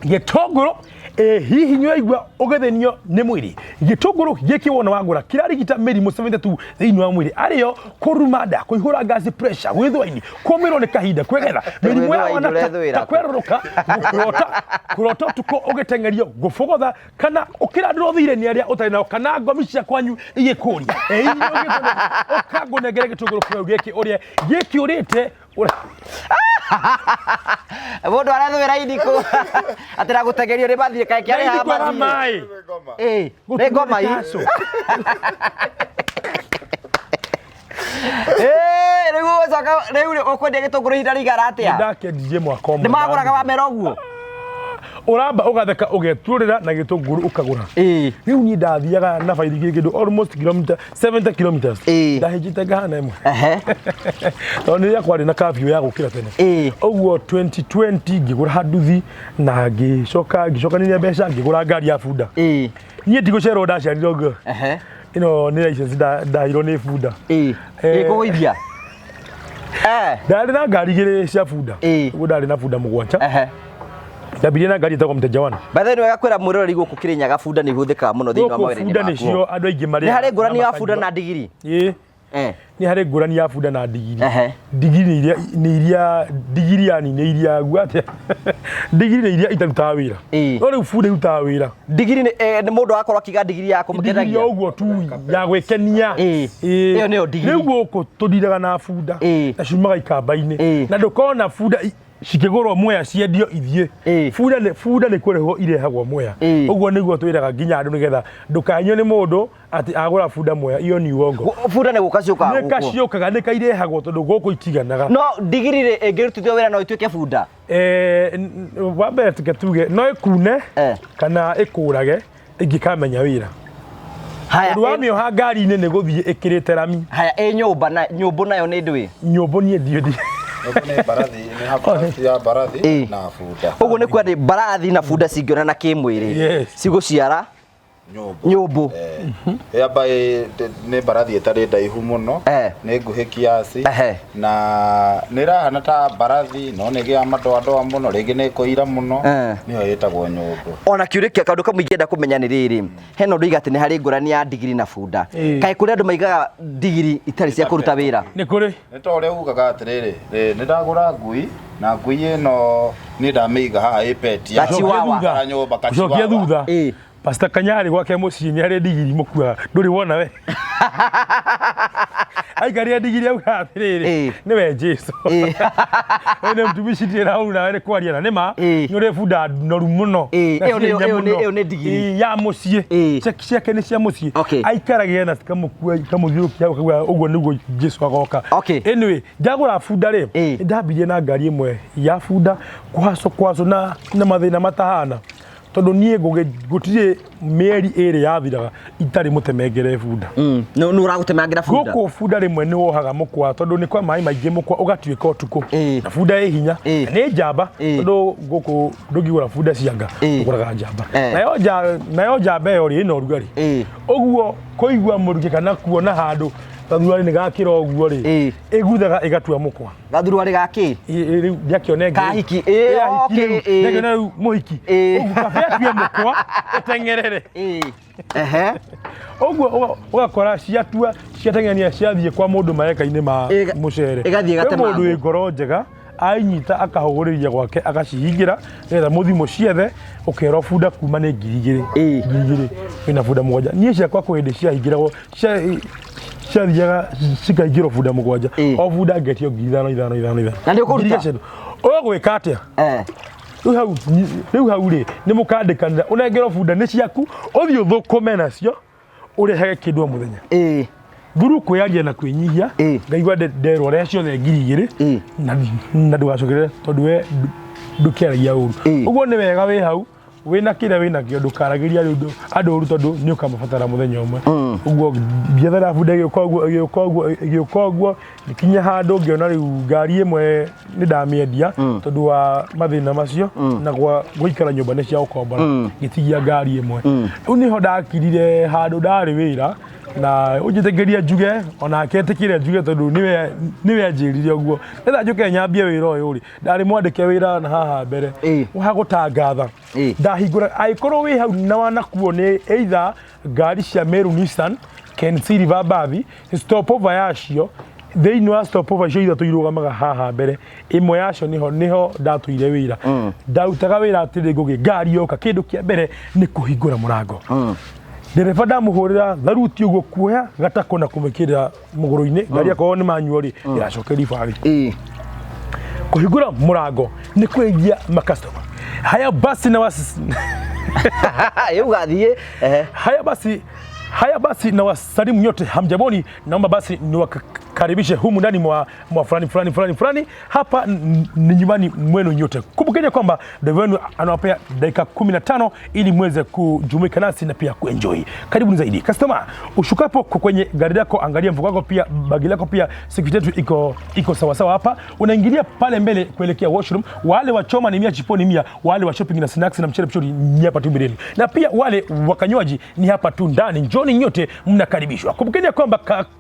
Gĩtũngũrũ ĩ hihi nĩ ũraigua ũgĩthĩnio nĩ mwĩrĩ? Gĩtũngũrũ gĩkĩ wona wagũra kĩrarigita mĩrimũ 72 thĩinĩ wa mwĩrĩ, arĩyo kũruma nda, kũihũra gas, pressure, gwĩthũa ini, kũmĩrwo nĩ kahinda, kwĩgetha mĩrimũ ya Gwĩthũa ini wana ũrethũĩra ta kũ? kwerũrũka, kũrota kũrota ũtukũ ũgĩteng'erio, gũbogotha kana ũkĩrandũrwo thirĩ nĩ arĩa ũtarĩ nao, kana ngomi cia kwanyu igĩkũria. Ĩ hihi nĩ ũgĩtũngũrũ ũkangũnengere gĩtũngũrũ kĩu gĩkĩ ũrĩe gĩkĩ ũrĩte Mũndũ arethũĩra ini kũ atĩ na gũteng'erio nĩ mathiĩ kaĩ kĩarĩ haha kwaga mathiĩ. Maĩ. Ĩ, nĩ ngoma i. Ĩ, rĩu ũgũcoka rĩu rĩ, ũkwendia gĩtũngũrũ ihinda rĩigana atĩa? Ndakĩendirie mwaka ũmwe. Nĩ magũraga wamera ũguo? Ũramba ũgatheka ũgeturĩra na gĩtũngũrũ ũkagũra. Ĩ. Rĩu niĩ ndathiaga na baithikiri kĩndũ almost kilomita 70 kilometers. Ĩ. Ndahĩnjĩte ngahana ĩmwe Ehe. Tondũ nĩ rĩrĩa kwarĩ na curfew ya gũkĩra tene. Ĩ. Ũguo 2020 ngĩgũra nduthi na ngĩcoka ngĩcokanĩria mbeca ngĩgũra ngari ya bunda. Ĩ. Niĩ ndigũcerwo ndaciarirwo ũguo. Ĩno nĩ license ndaheirwo nĩ bunda. Ĩ. Ĩkũgũithia. Eh. Ndarĩ na ngari igĩrĩ cia bunda. Ĩ. Ũguo ndarĩ na bunda mũgwanja. Ndambirie na ngari ĩtagwo Mteja One. By the way, nĩ wega kwĩra mwĩroreri gũkũ Kĩrĩnyaga bunda nĩ ihũthĩkaga mũno thĩinĩ wa Gũkũ mawĩra-inĩ bunda makuo. nĩcio andũ aingĩ Nĩ marĩaga harĩ ngũrani na ya bunda makanyua. na ndigiri? Ĩ. Eh. Nĩ harĩ ngũrani ya bunda na ndigiri. Ehe. Ndigiri nĩ iria ndigiri yani nĩ iria gua atĩa, ndigiri nĩ iria itarutaga wĩra. Ĩ. No rĩu bunda irutaga wĩra. Ndigiri nĩ nĩ mũndũ akorwo akiga ndigiri ya Ndigiri kũmũkenagia. o ũguo tu ya gwĩkenia. Ĩ. Ĩ. Ĩyo nĩyo ndigiri. Rĩu gũkũ tũndiraga na bunda. Ĩ. Na ciumaga ikamba-inĩ. Ĩ. Na ndũkona bunda cikĩgũrwo Mwea ciendio ithiĩ. Ĩ. Bunda nĩ kũrehwo irehagwo Mwea. Ĩ. Ũguo nĩguo twĩraga nginya andũ nĩgetha ndũkanyue nĩ mũndũ atĩ agũra bunda Mwea, iyo ni uongo. Bunda nĩ gũka ciũkaga Nĩ gũkũ. kaciũkaga, nĩ kairehagwo tondũ gũkũ itiganaga. No ndigiri rĩ ĩngĩrutithio wĩra no ĩtuĩke bunda? Eh, wa mbere tuge tuge no ĩkune kana ĩkũrage ĩngĩkamenya wĩra. Haya. Ũndũ wa mĩoha ngari-inĩ nĩ gũthiĩ ĩkĩrĩte rami. Haya, ĩ nyũmba na nyũmbũ nayo nĩ ndũĩ? Nyũmbũ niĩ ndiũ ndi. Nyũmbũ nĩ mbarathi, nĩ habu ya mbarathi Ĩ. na bunda. Ũguo nĩ kuga atĩ mbarathi na bunda cingĩonana kĩmwĩrĩ Yes. cigũciara Nyũmbũ. Nyũmbũ. Yamba nĩ mbarathi ĩtarĩ ndaihu mũno, Eh. nĩ nguhĩ kiasi Ehe. na nĩ ĩrahana ta mbarathi no nĩ ĩgĩaga madoadoa mũno, rĩngĩ nĩ ĩkũira mũno, Eh. nĩyo ĩtagwo nyũmbũ. Ona kĩũria kĩa kaũndũ kamwe ingĩenda kũmenya nĩ rĩrĩ, hena ũndũ iga atĩ nĩ harĩ ngũrani ya ndigiri na bunda. Ĩ. Kaĩ kũrĩ andũ maigaga ndigiri itarĩ cia kũruta wĩra? Nĩ kũrĩ. Nĩ ta ũrĩa ugaga atĩrĩrĩ, nĩ ndagũra ngui na ngui ĩno niĩ ndamĩiga haha ĩ pet ya Gachiwawa. ya nyũmba, Gũcokia kachiwawa. thutha. Ĩ. Pastor Kanyari gwake mũciĩ nĩ harĩ ndigiri mũkuaga ndũrĩ wona we aikarĩa ndigiri auga atĩrĩrĩ Ĩ. nĩwe Jesu. Ĩ. We nĩ mtumishi ndĩ hau nawe nĩ kwaria na nĩ ma Ĩ. nĩ ũrĩ bunda noru mũno. Ĩ, Na ĩyo ciĩ nĩyo- hinya ĩyo nĩ- mũno. ĩyo nĩ ndigiri. Ĩ, ya mũciĩ. Ĩ. Ciake nĩ cia mũciĩ. Okay. Aikaragĩra na cikamũkua ikamũthiũrũkia hau akauga ũguo nĩguo Jesu agoka. Okay. Anyway, ndagũra bunda rĩ, Ĩ. ndambirie na ngari ĩmwe ya bunda kũhacwo kũhacwo na mathĩna matahana tondũ niĩ gũtirĩ mĩeri ĩrĩ yathiraga itarĩ mũtemengere bunda. Nũ ũragũtemangĩra bunda? Gũkũ bunda rĩmwe nĩ wohaga mũkwa tondũ nĩ kwa maĩ maingĩ mũkwa ũgatuĩka ũtukũ. Ĩ. Na bunda ĩ hinya. Ĩ. Na nĩ njamba Ĩ. tondũ gũkũ ndũngĩgũra bunda cia nga, Ĩ. ũgũraga njamba. Eh. Nayo njamba ĩyo rĩ ĩna ũrugarĩ. Ĩ. Ũguo kũigua mũrukĩ kana kuona handũ gathurari nĩ gakĩra ũguo rĩ, Ĩ. ĩguthaga ĩgatua mũkwa. Gathurwari gakĩ? Rĩu ndĩakĩona ĩngĩ. Kahiki, ĩ, Ĩ, ahiki okay, rĩu. ĩ. Ndĩakĩona rĩu mũhiki. Ĩ. Ũguo kaba ĩtue mũkwa ĩteng'erere. Ĩ. Ehe. Ũguo ũgakora ciatua ciateng'erania ciathiĩ kwa mũndũ mareka-inĩ ma mũcere. Ĩgathiĩ Kwĩ mũndũ ĩgatemangwo. wĩ ngoro njega ainyita akahũgũrĩria gwake akacihingĩra nĩgetha mũthiĩ mũciethe ũkerwo bunda kuma nĩ 2000. Ĩ. 2000 wĩna bunda mũgwanja. Niĩ ciakwa kwĩ hĩndĩ ciahingĩragwo ciathiaga cikaingĩrwo bunda mũgwanja. Ĩ. O bunda ngetio 5000 ithano ithano ithano. Na nĩ ũkũruta? Ngiri igĩrĩ. Ũgwĩka atĩa? Eh. Rĩu hau rĩ nĩ mũkandĩkanĩra ũnengerwo bunda nĩ ciaku ũthiĩ ũthũkũme nacio ũrehage kĩndũ o mũthenya. Ĩ. Thuru kwĩyaria na kwĩnyihia. Ĩ. Ngaigua nderwo rehe ciothe 2000 Ĩ. na ndũgacokerere tondũ we ndũkĩaragia ũru. Ĩ. Ũguo nĩ wega wĩ hau Wĩna kĩrĩa wĩna kĩo, ndũkaragĩria andũ andũ ũru, tondũ nĩ ũkamabatara mũthenya ũmwe. Ũguo ngĩethera bunda, ĩgĩũka ũguo, ĩgĩũka ũguo, ĩgĩũka ũguo, nginya handũ ngĩona rĩu ngari ĩmwe nĩ ndamĩendia tondũ wa mathĩna macio na gwa gũikara nyũmba nĩ cia gũkombora, ngĩtigia ngari ĩmwe. Rĩu nĩho ndakirire handũ ndarĩ wĩra na ũnjĩtĩkĩrie njuge, onake etĩkĩre njuge, tondũ nĩwe nĩwe anjĩrire ũguo nĩgetha njũke nyambie wĩra ũyũ rĩ, ndarĩ mwandĩke wĩra na haha mbere wa gũtangatha. Ndahingũra, angĩkorwo wĩ hau na wanakuo nĩ either ngari cia Meru Nissan, Ken Silver bathi stopover yacio, thĩinĩ wa stopover icio ithatũ irũgamaga haha mbere, ĩmwe yacio nĩho nĩho ndatũire wĩra. Ndarutaga wĩra atĩrĩ, Ngũgĩ, ngari yoka, kĩndũ kĩa mbere nĩ kũhingũra mũrango. Ndereba ndamũhũrĩra tharuti ũguo, kuoya gatako na kũmĩkĩrĩra mũgũrũ-inĩ ngari, akorwo nĩ manyuo rĩ, ĩracokeria ibari. Kũhingũra mũrango nĩ kwengia makastoma, haya basi na wasi Rĩu gathiĩ ehe. Haya basi, haya basi, na wasalimu nyote, hamjaboni. Naomba basi niwakaribishe humu ndani mwa fulani fulani fulani fulani. Hapa ni nyumbani mwenu nyote. Kumbukeni kwamba dereva wenu anawapea dakika 15 ili muweze kujumuika nasi na pia kuenjoy. Karibuni zaidi. Customer, ushukapo kwenye gari lako, angalia mfuko wako pia bagi lako pia, security yetu iko sawasawa hapa. Unaingilia pale mbele kuelekea washroom. Wale wa choma ni 100, chipo ni 100, wale wa shopping na snacks na mchele mchori ni hapa tu mbeleni, na pia wale wakanywaji ni hapa tu ndani. Njoni nyote, mnakaribishwa. Kumbukeni ya kwamba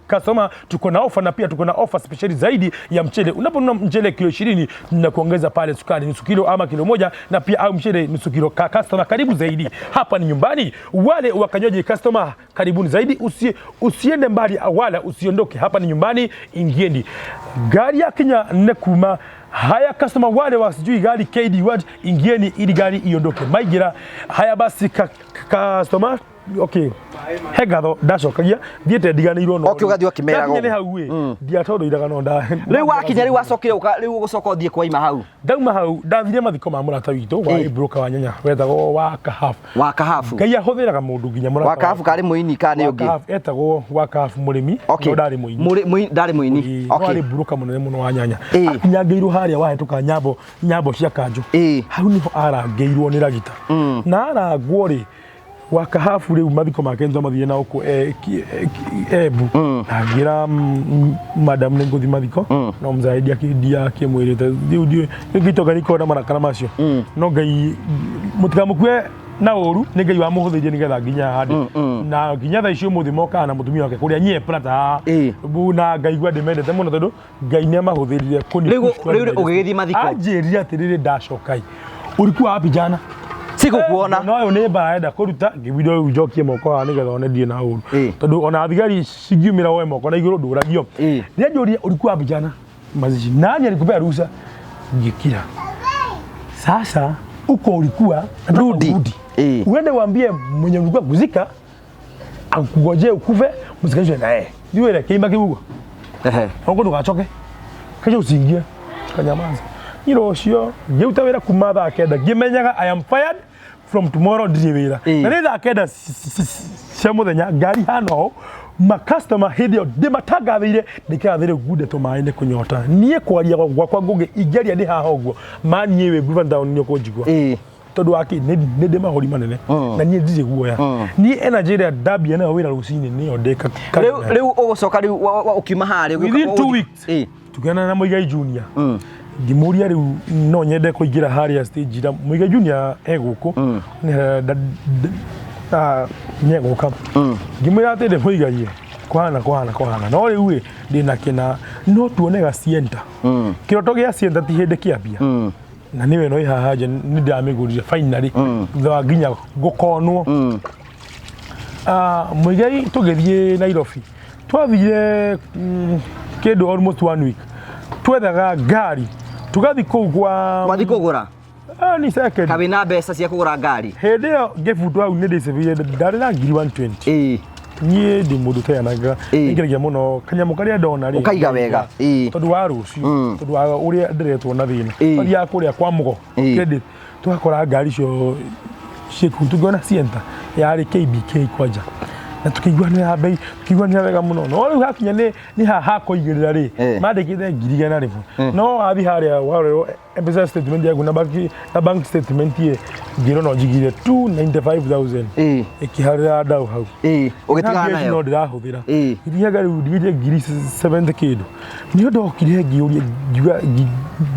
customer, tuko na ofa na pia tuko na ofa speciali zaidi ya mchele. Unaponunua mchele kilo 20 na kuongeza pale sukari nusu kilo ama kilo moja na pia au mchele nusu kilo. Customer, karibu zaidi, hapa ni nyumbani. Wale wakanywaji, customer, karibuni zaidi. Usiende mbali wala usiondoke, hapa ni nyumbani, ingieni. Gari ya Kenya nekuma haya, customer, wale wa sijui gari KD what, ingieni ili gari iondoke. Maigira haya basi customer, okay, he ngatho ndacokagia thiĩte ndiganĩirwo no. Okay, ũgathiĩ ũkĩmeraga. Ndakinya nĩ hau ĩ ndiatondũ iraga no nda. Rĩu wakinya, rĩu wacokire rĩu ũgũcoka ũthiĩ kwaima hau? Ndauma hau ndathire mathiko ma mũrata witũ wa broker wa nyanya wetagwo wa Kahafu. Wa Kahabu? Ngai ahũthĩraga mũndũ nginya mũrata. Wa Kahabu karĩ mũini kana nĩ Wa ũngĩ? Kahabu, etagwo wa Kahabu mũrĩmi. No ndarĩ mũini. Ndarĩ mũini? Ĩĩ, no arĩ broker mũnene mũno wa nyanya. Akinyangĩirwo harĩa wahĩtũka nyambo nyambo cia kanjũ. Hau niho arangĩirwo nĩ ragita na arangwo rĩ wa Kahabu. Rĩu mathiko make nĩtwamathire na gũkũ Embu, na ngĩra madam nĩ ngũthiĩ mathiko, no mzae ndiakĩmwĩrĩte. Rĩu ngĩitoka nĩkorwo na marakara macio, no Ngai mũtikamũkue na ũru, nĩ Ngai wamũhũthĩirie nĩgetha nginya handũ na nginya thaa ici ũmũthĩ mokaga na mũtumia wake kũrĩa nyie plata na ngaigua ndĩmendete mũno tondũ Ngai nĩ amahũthĩrire kũni. Rĩu ũgĩgĩthiĩ mathiko? Anjĩrire atĩrĩrĩ, ndacokai, ulikuwa wapi jana? Sikukuona. No ũyũ nĩ mbara enda kũruta, ngĩbida rĩu njokie moko haha nĩgetha one ndirĩ na ũru, tondũ ona thigari cingiumĩra woe moko na igũrũ ndũragio. Nĩanjũria, ulikuwa wapi jana mazishi, nani alikupea ruhusa? Ngĩkira. Sasa uko ulikuwa, nataka Rudi. urudi uende uambie mwenye ulikuwa kuzika akugojee ukufe msikanishwe na yeye, ndiwe kiimba kiugo. Huko ndũgacoke kesho, usiingie. Kanyamaza. Niĩ rũcio ngĩruta wĩra kuma thaa 9 ngĩmenyaga I am fired from tomorrow, ndirĩ wĩra. Na nĩ thaa 9 cia mũthenya, ngari hana ũũ, makastoma hĩndĩ ĩyo ndĩmatangathĩire ndĩkĩrathĩ rĩu ngunde tũmaĩ nĩ kũnyota. Niĩ kwaria gwakwa, Ngũgĩ, ingĩaria ndĩ haha ũguo maniĩ wĩ Nguva town nĩ ũkũnjigua, tondũ wa kĩ nĩ ndĩ mahũri manene na niĩ ndirĩ guoya. Niĩ energy ĩrĩa ndambia nayo wĩra rũcinĩ nĩyo ndĩka. Rĩu ũgũcoka rĩu ũkiuma harĩa Within 2 weeks tukiona na Muigai Junior, ngĩmũria rĩu no nyende kũingĩra harĩa stage na Muigai Junior e gũkũ nĩegũka. Ngĩmwĩra atĩrĩ, Muigai, kũhana kũhana kũhana, no rĩu ĩ ndĩna kĩna no tuone gacienta. Kĩroto gĩa cienta ti hĩndĩ kĩambia na nĩwe no ĩhaha nje nĩ ndĩramĩgũrire finally thutha wa nginya gũkonwo. Muigai tũgĩthiĩ Nairobi, twathire kĩndũ almost one week twethaga ngari, tũgathiĩ kũu kwa Mwathiĩ kũgũra? Ni second. Kawĩna mbeca cia kũgũra ngari? Hĩndĩ ĩyo ngĩbutwo hau nĩ ndĩcĩbire, ndarĩ na ngiri 120. Niĩ ndĩ mũndũ ũteanaga, nĩngeragia mũno kanyamũ karĩa ndona rĩ Ũkaiga wega. Tondũ wa rũciũ, tondũ wa ũrĩa ndĩretwo na thĩna. Twathiaga kũrĩa kwa Mũgo Credit, tũgakora ngari icio ciĩkũu, tũngĩona Sienta yarĩ KBK kwanja. Na tũkĩiguanĩra mbei, tũkĩiguanĩra wega mũno, no rĩu hakinya nĩ haha hakũigĩrĩra rĩ, mandĩkĩte 100,000, no wathiĩ harĩa warorerwo M-Pesa statement yaku na bank statement ĩ ngĩrwo no njigire 295,000. Ĩkĩharĩra ndau hau. Ũgĩtigana Na mbia ici nayo. No ndĩrahũthĩra. Ithiaga rĩu ndigĩtie 70,000 kĩndũ. Nĩ ndokire ngĩũria, ngiuga,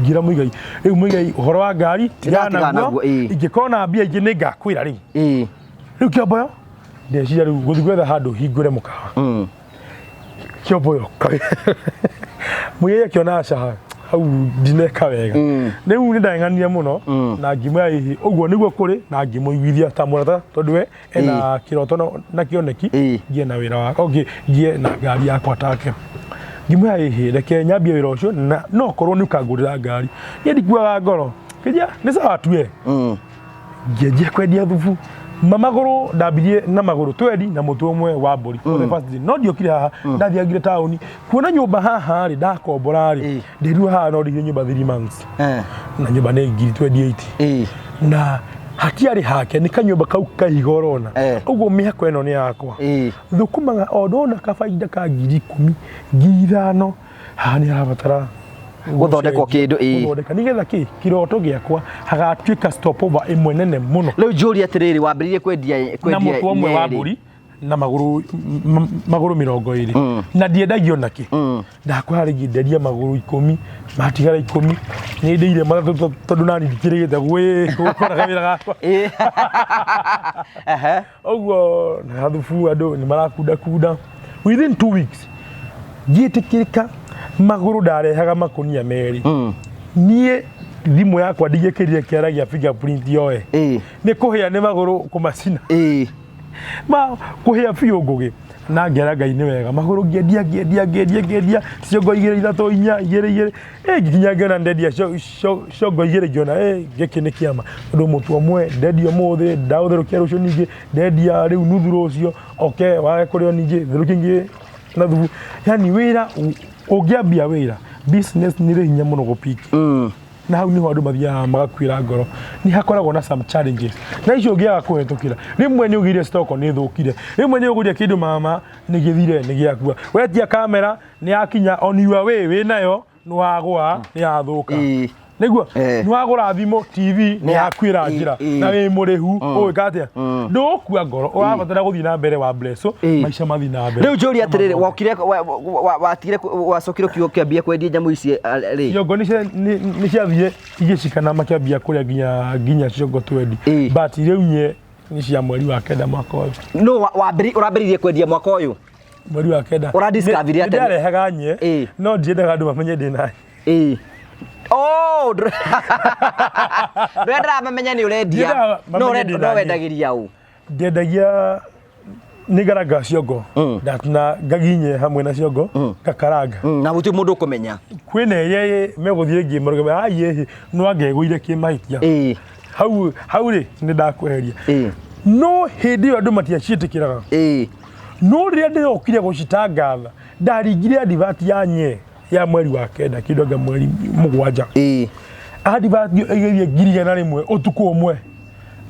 ngĩra Mũigai, rĩu Mũigai, ũhoro wa ngari tigana Nĩndatigana naguo. naguo, ĩĩ. Ingĩkorwo na mbia ingĩ nĩ ngakwĩra rĩu. Rĩu kĩomboyo ndeciria rĩu gũthiĩ gwetha handũ hingũre mũkawa. Kĩomboyo Mũigai akĩona aca, hau ndineka wega. Rĩu nĩ ndang'anire mũno na ngĩmwĩra hihi ũguo nĩguo kũrĩ, na ngĩmũiguithia ta mũrata, tondũ we ena kĩroto na kĩoneki ngie na wĩra wakwa, okay, ngie na ngari yakwa take. Ngĩmwĩra ĩhĩ, reke nyambie wĩra ũcio na no korwo nĩ ũkangũrĩra ngari. Niĩ ndikuaga ngoro, kĩnjia nĩ sawa tuwe. Ngĩanjia kwendia thubu ma magũrũ, ndambirie na magũrũ twendi na mũtwe ũmwe wa mbũri for the first day. No ndiokire haha, ndathiangire taũni kuona nyũmba haha rĩ, ndakombora rĩ, ndĩrua haha no ndĩhie nyũmba 3 months na nyũmba nĩ 28,000. Na hatiarĩ hake, nĩ kanyũmba kau kahiga ũrona. Ũguo mĩako ĩno nĩ yakwa. Thũkũmaga o ndona kabainda ka 10,000, 5,000, haha nĩ harabatara gũthondekwo kĩndũ, ĩĩ. Gũthondeka nĩgetha kĩ kĩroto gĩakwa hagatuĩka stopover ĩmwe nene mũno. Rĩu njũrie atĩrĩrĩ, wambĩrĩirie kwendia Na kwendia mũtwe ũmwe wa nyeri. mbũri na magũrũ 20, na ndiendagio nakĩ. Ndakora rĩngĩ ndendia magũrũ 10, matigara 10, nĩ ndĩire matatũ, tondũ nani ndikĩrĩgĩte gwĩ kawĩra gakwa. Ũguo na gathubu andũ nĩ marakundakunda. Within 2 weeks ngĩtĩkĩrĩka, magũrũ ndarehaga makũnia 2. Niĩ thimũ yakwa ndingĩkĩrire kĩara gĩa fingerprint yoe, nĩ kũhĩa nĩ magũrũ kũmacina, ma kũhĩa biũ ngũgĩ, na ngera Ngai nĩ wega. Magũrũ ngĩendia, ngĩendia, ngĩendia, ngĩendia ciongo igĩrĩ, ithatũ, inya, igĩrĩ, igĩrĩ. Nginya ngĩona ndendia ciongo igĩrĩ, ngĩona gĩkĩ nĩ kĩama, tondũ mũtu ũmwe ndendia ũmũthĩ, ndaũtherũkia rũciũ, ningĩ ndendia rĩu nuthu rũciũ, oke wage kũrĩo, ningĩ therũkia ingĩ na thubu. Yani wĩra ũngĩambia wĩra, business nĩ ĩrĩ hinya mũno gũpiki, na hau niho andũ mathiaga magakuĩra ngoro. Nĩ hakoragwo na some challenges, na icio ũngĩaga kũhetũkĩra, rĩmwe nĩ ũgĩire stock nĩ thũkire, rĩmwe nĩ ũgũrire kĩndũ mama nĩ gĩthire, nĩ gĩakua, wetia kamera nĩ yakinya on your way, wĩ nayo nĩ wagũa, nĩ yathũka. Nĩguo nĩ wagũra thimũ, TV nĩ yakuĩra njĩra na wĩ mũrĩhu, ũgwĩka atĩa? Ndũgũkua ngoro, ũrabatara gũthiĩ na mbere wa bleco, maica mathiĩ na mbere. Rĩu njũrie atĩrĩrĩ, wokire watigire wacokire ũkiuga ũkĩambia kwendia nyamũ ici rĩ? Ciongo nĩ ciathire igĩcikana, makĩambia kũrĩa nginya ciongo 20, but rĩu nye nĩ cia mweri wa kenda mwaka ũyũ. No ũrambĩrĩirie kwendia mwaka ũyũ? Mweri wa kenda. Ũradiscoverire Nĩ atĩa? ndarehaga nye, no ndiendaga andũ mamenye ndĩ na Oh, ndũrendaga mamenye nĩ ũrendia. Ndiendaga No mamenye ndĩ no na nye. wendagĩria ũ? Ndiendagia, nĩ ngaranga ciongo na ngaginye hamwe na ciongo ngakaranga. Na gũtirĩ mũndũ ũkũmenya. Kwĩna ĩrĩa megũthiĩ ĩngĩ marũgame aiĩ, no angegũire kĩmahĩtia hau hau rĩ, nĩ ndakweheria. No hĩndĩ ĩyo andũ matiaciĩtĩkĩraga. No rĩrĩa ndĩrokire gũcitangatha, ndaringire advert ya nye ya mweri wa kenda, kĩndũ anga mweri 7. Advert ĩyo ĩgĩthiĩ 100,000 ũtukũ ũmwe.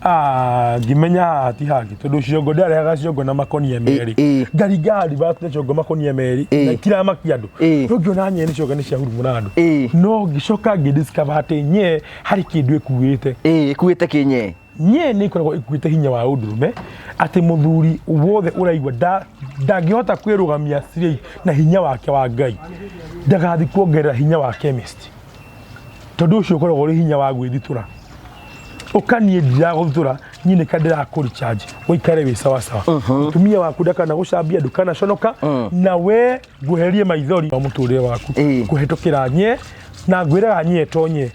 Ah, ngĩmenya haha ti hangĩ, tondũ ciongo ndarehaga ciongo na makonia 2, ngaringa advert na ciongo makonia 2 na itiramakia andũ. No ngĩona nye nĩ ciongo nĩ ciahurumũra andũ. No ngĩcoka ngĩdiscover atĩ nye harĩ kĩndũ ĩkuĩte. Ĩkuĩte kĩnye? Nye nĩ ĩkoragwo ĩkuĩte hinya wa ũndũrũme, atĩ mũthuri wothe ũraigua ndangĩhota kwĩrũgamia straight na hinya wake wa Ngai, ndagathi kuongerera hinya wa chemist, tondũ ũcio ũkoragwo ũrĩ hinya wa gwĩthitũra. Ũkaniĩ ndiragũthitũra, niĩ nĩ ka ndĩrakũ recharge ũikare wĩ sawasawa. Mũtumia waku ndakana gũcambia, ndũkanaconoka, na we ngweherie maithori wa mũtũrĩre waku kũhetũkĩra nye. Na ngwĩraga nye to nye,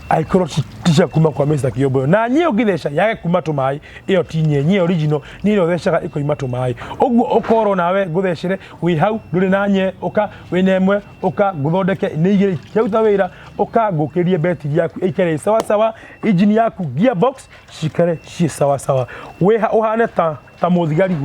angĩkorwo ti cia kuma kwa Mr. Kĩomboyo, na nye ũngĩtheca yage kuma tũmaĩ, ĩyo ti nye. Nye original nĩ ĩrĩa ũthecaga ĩkoima tũmaĩ. Ũguo ũkorwo nawe ngũthecere wĩ hau, ndũrĩ na nye, ũka wĩna ĩmwe, ũka ngũthondeke, nĩ igĩrĩ ciaruta wĩra, ũka ngũkĩrie betiri yaku ĩikare ĩ sawa sawa, engine yaku, gearbox cikare ciĩ sawa sawa, wĩ ũhane ta mũthigari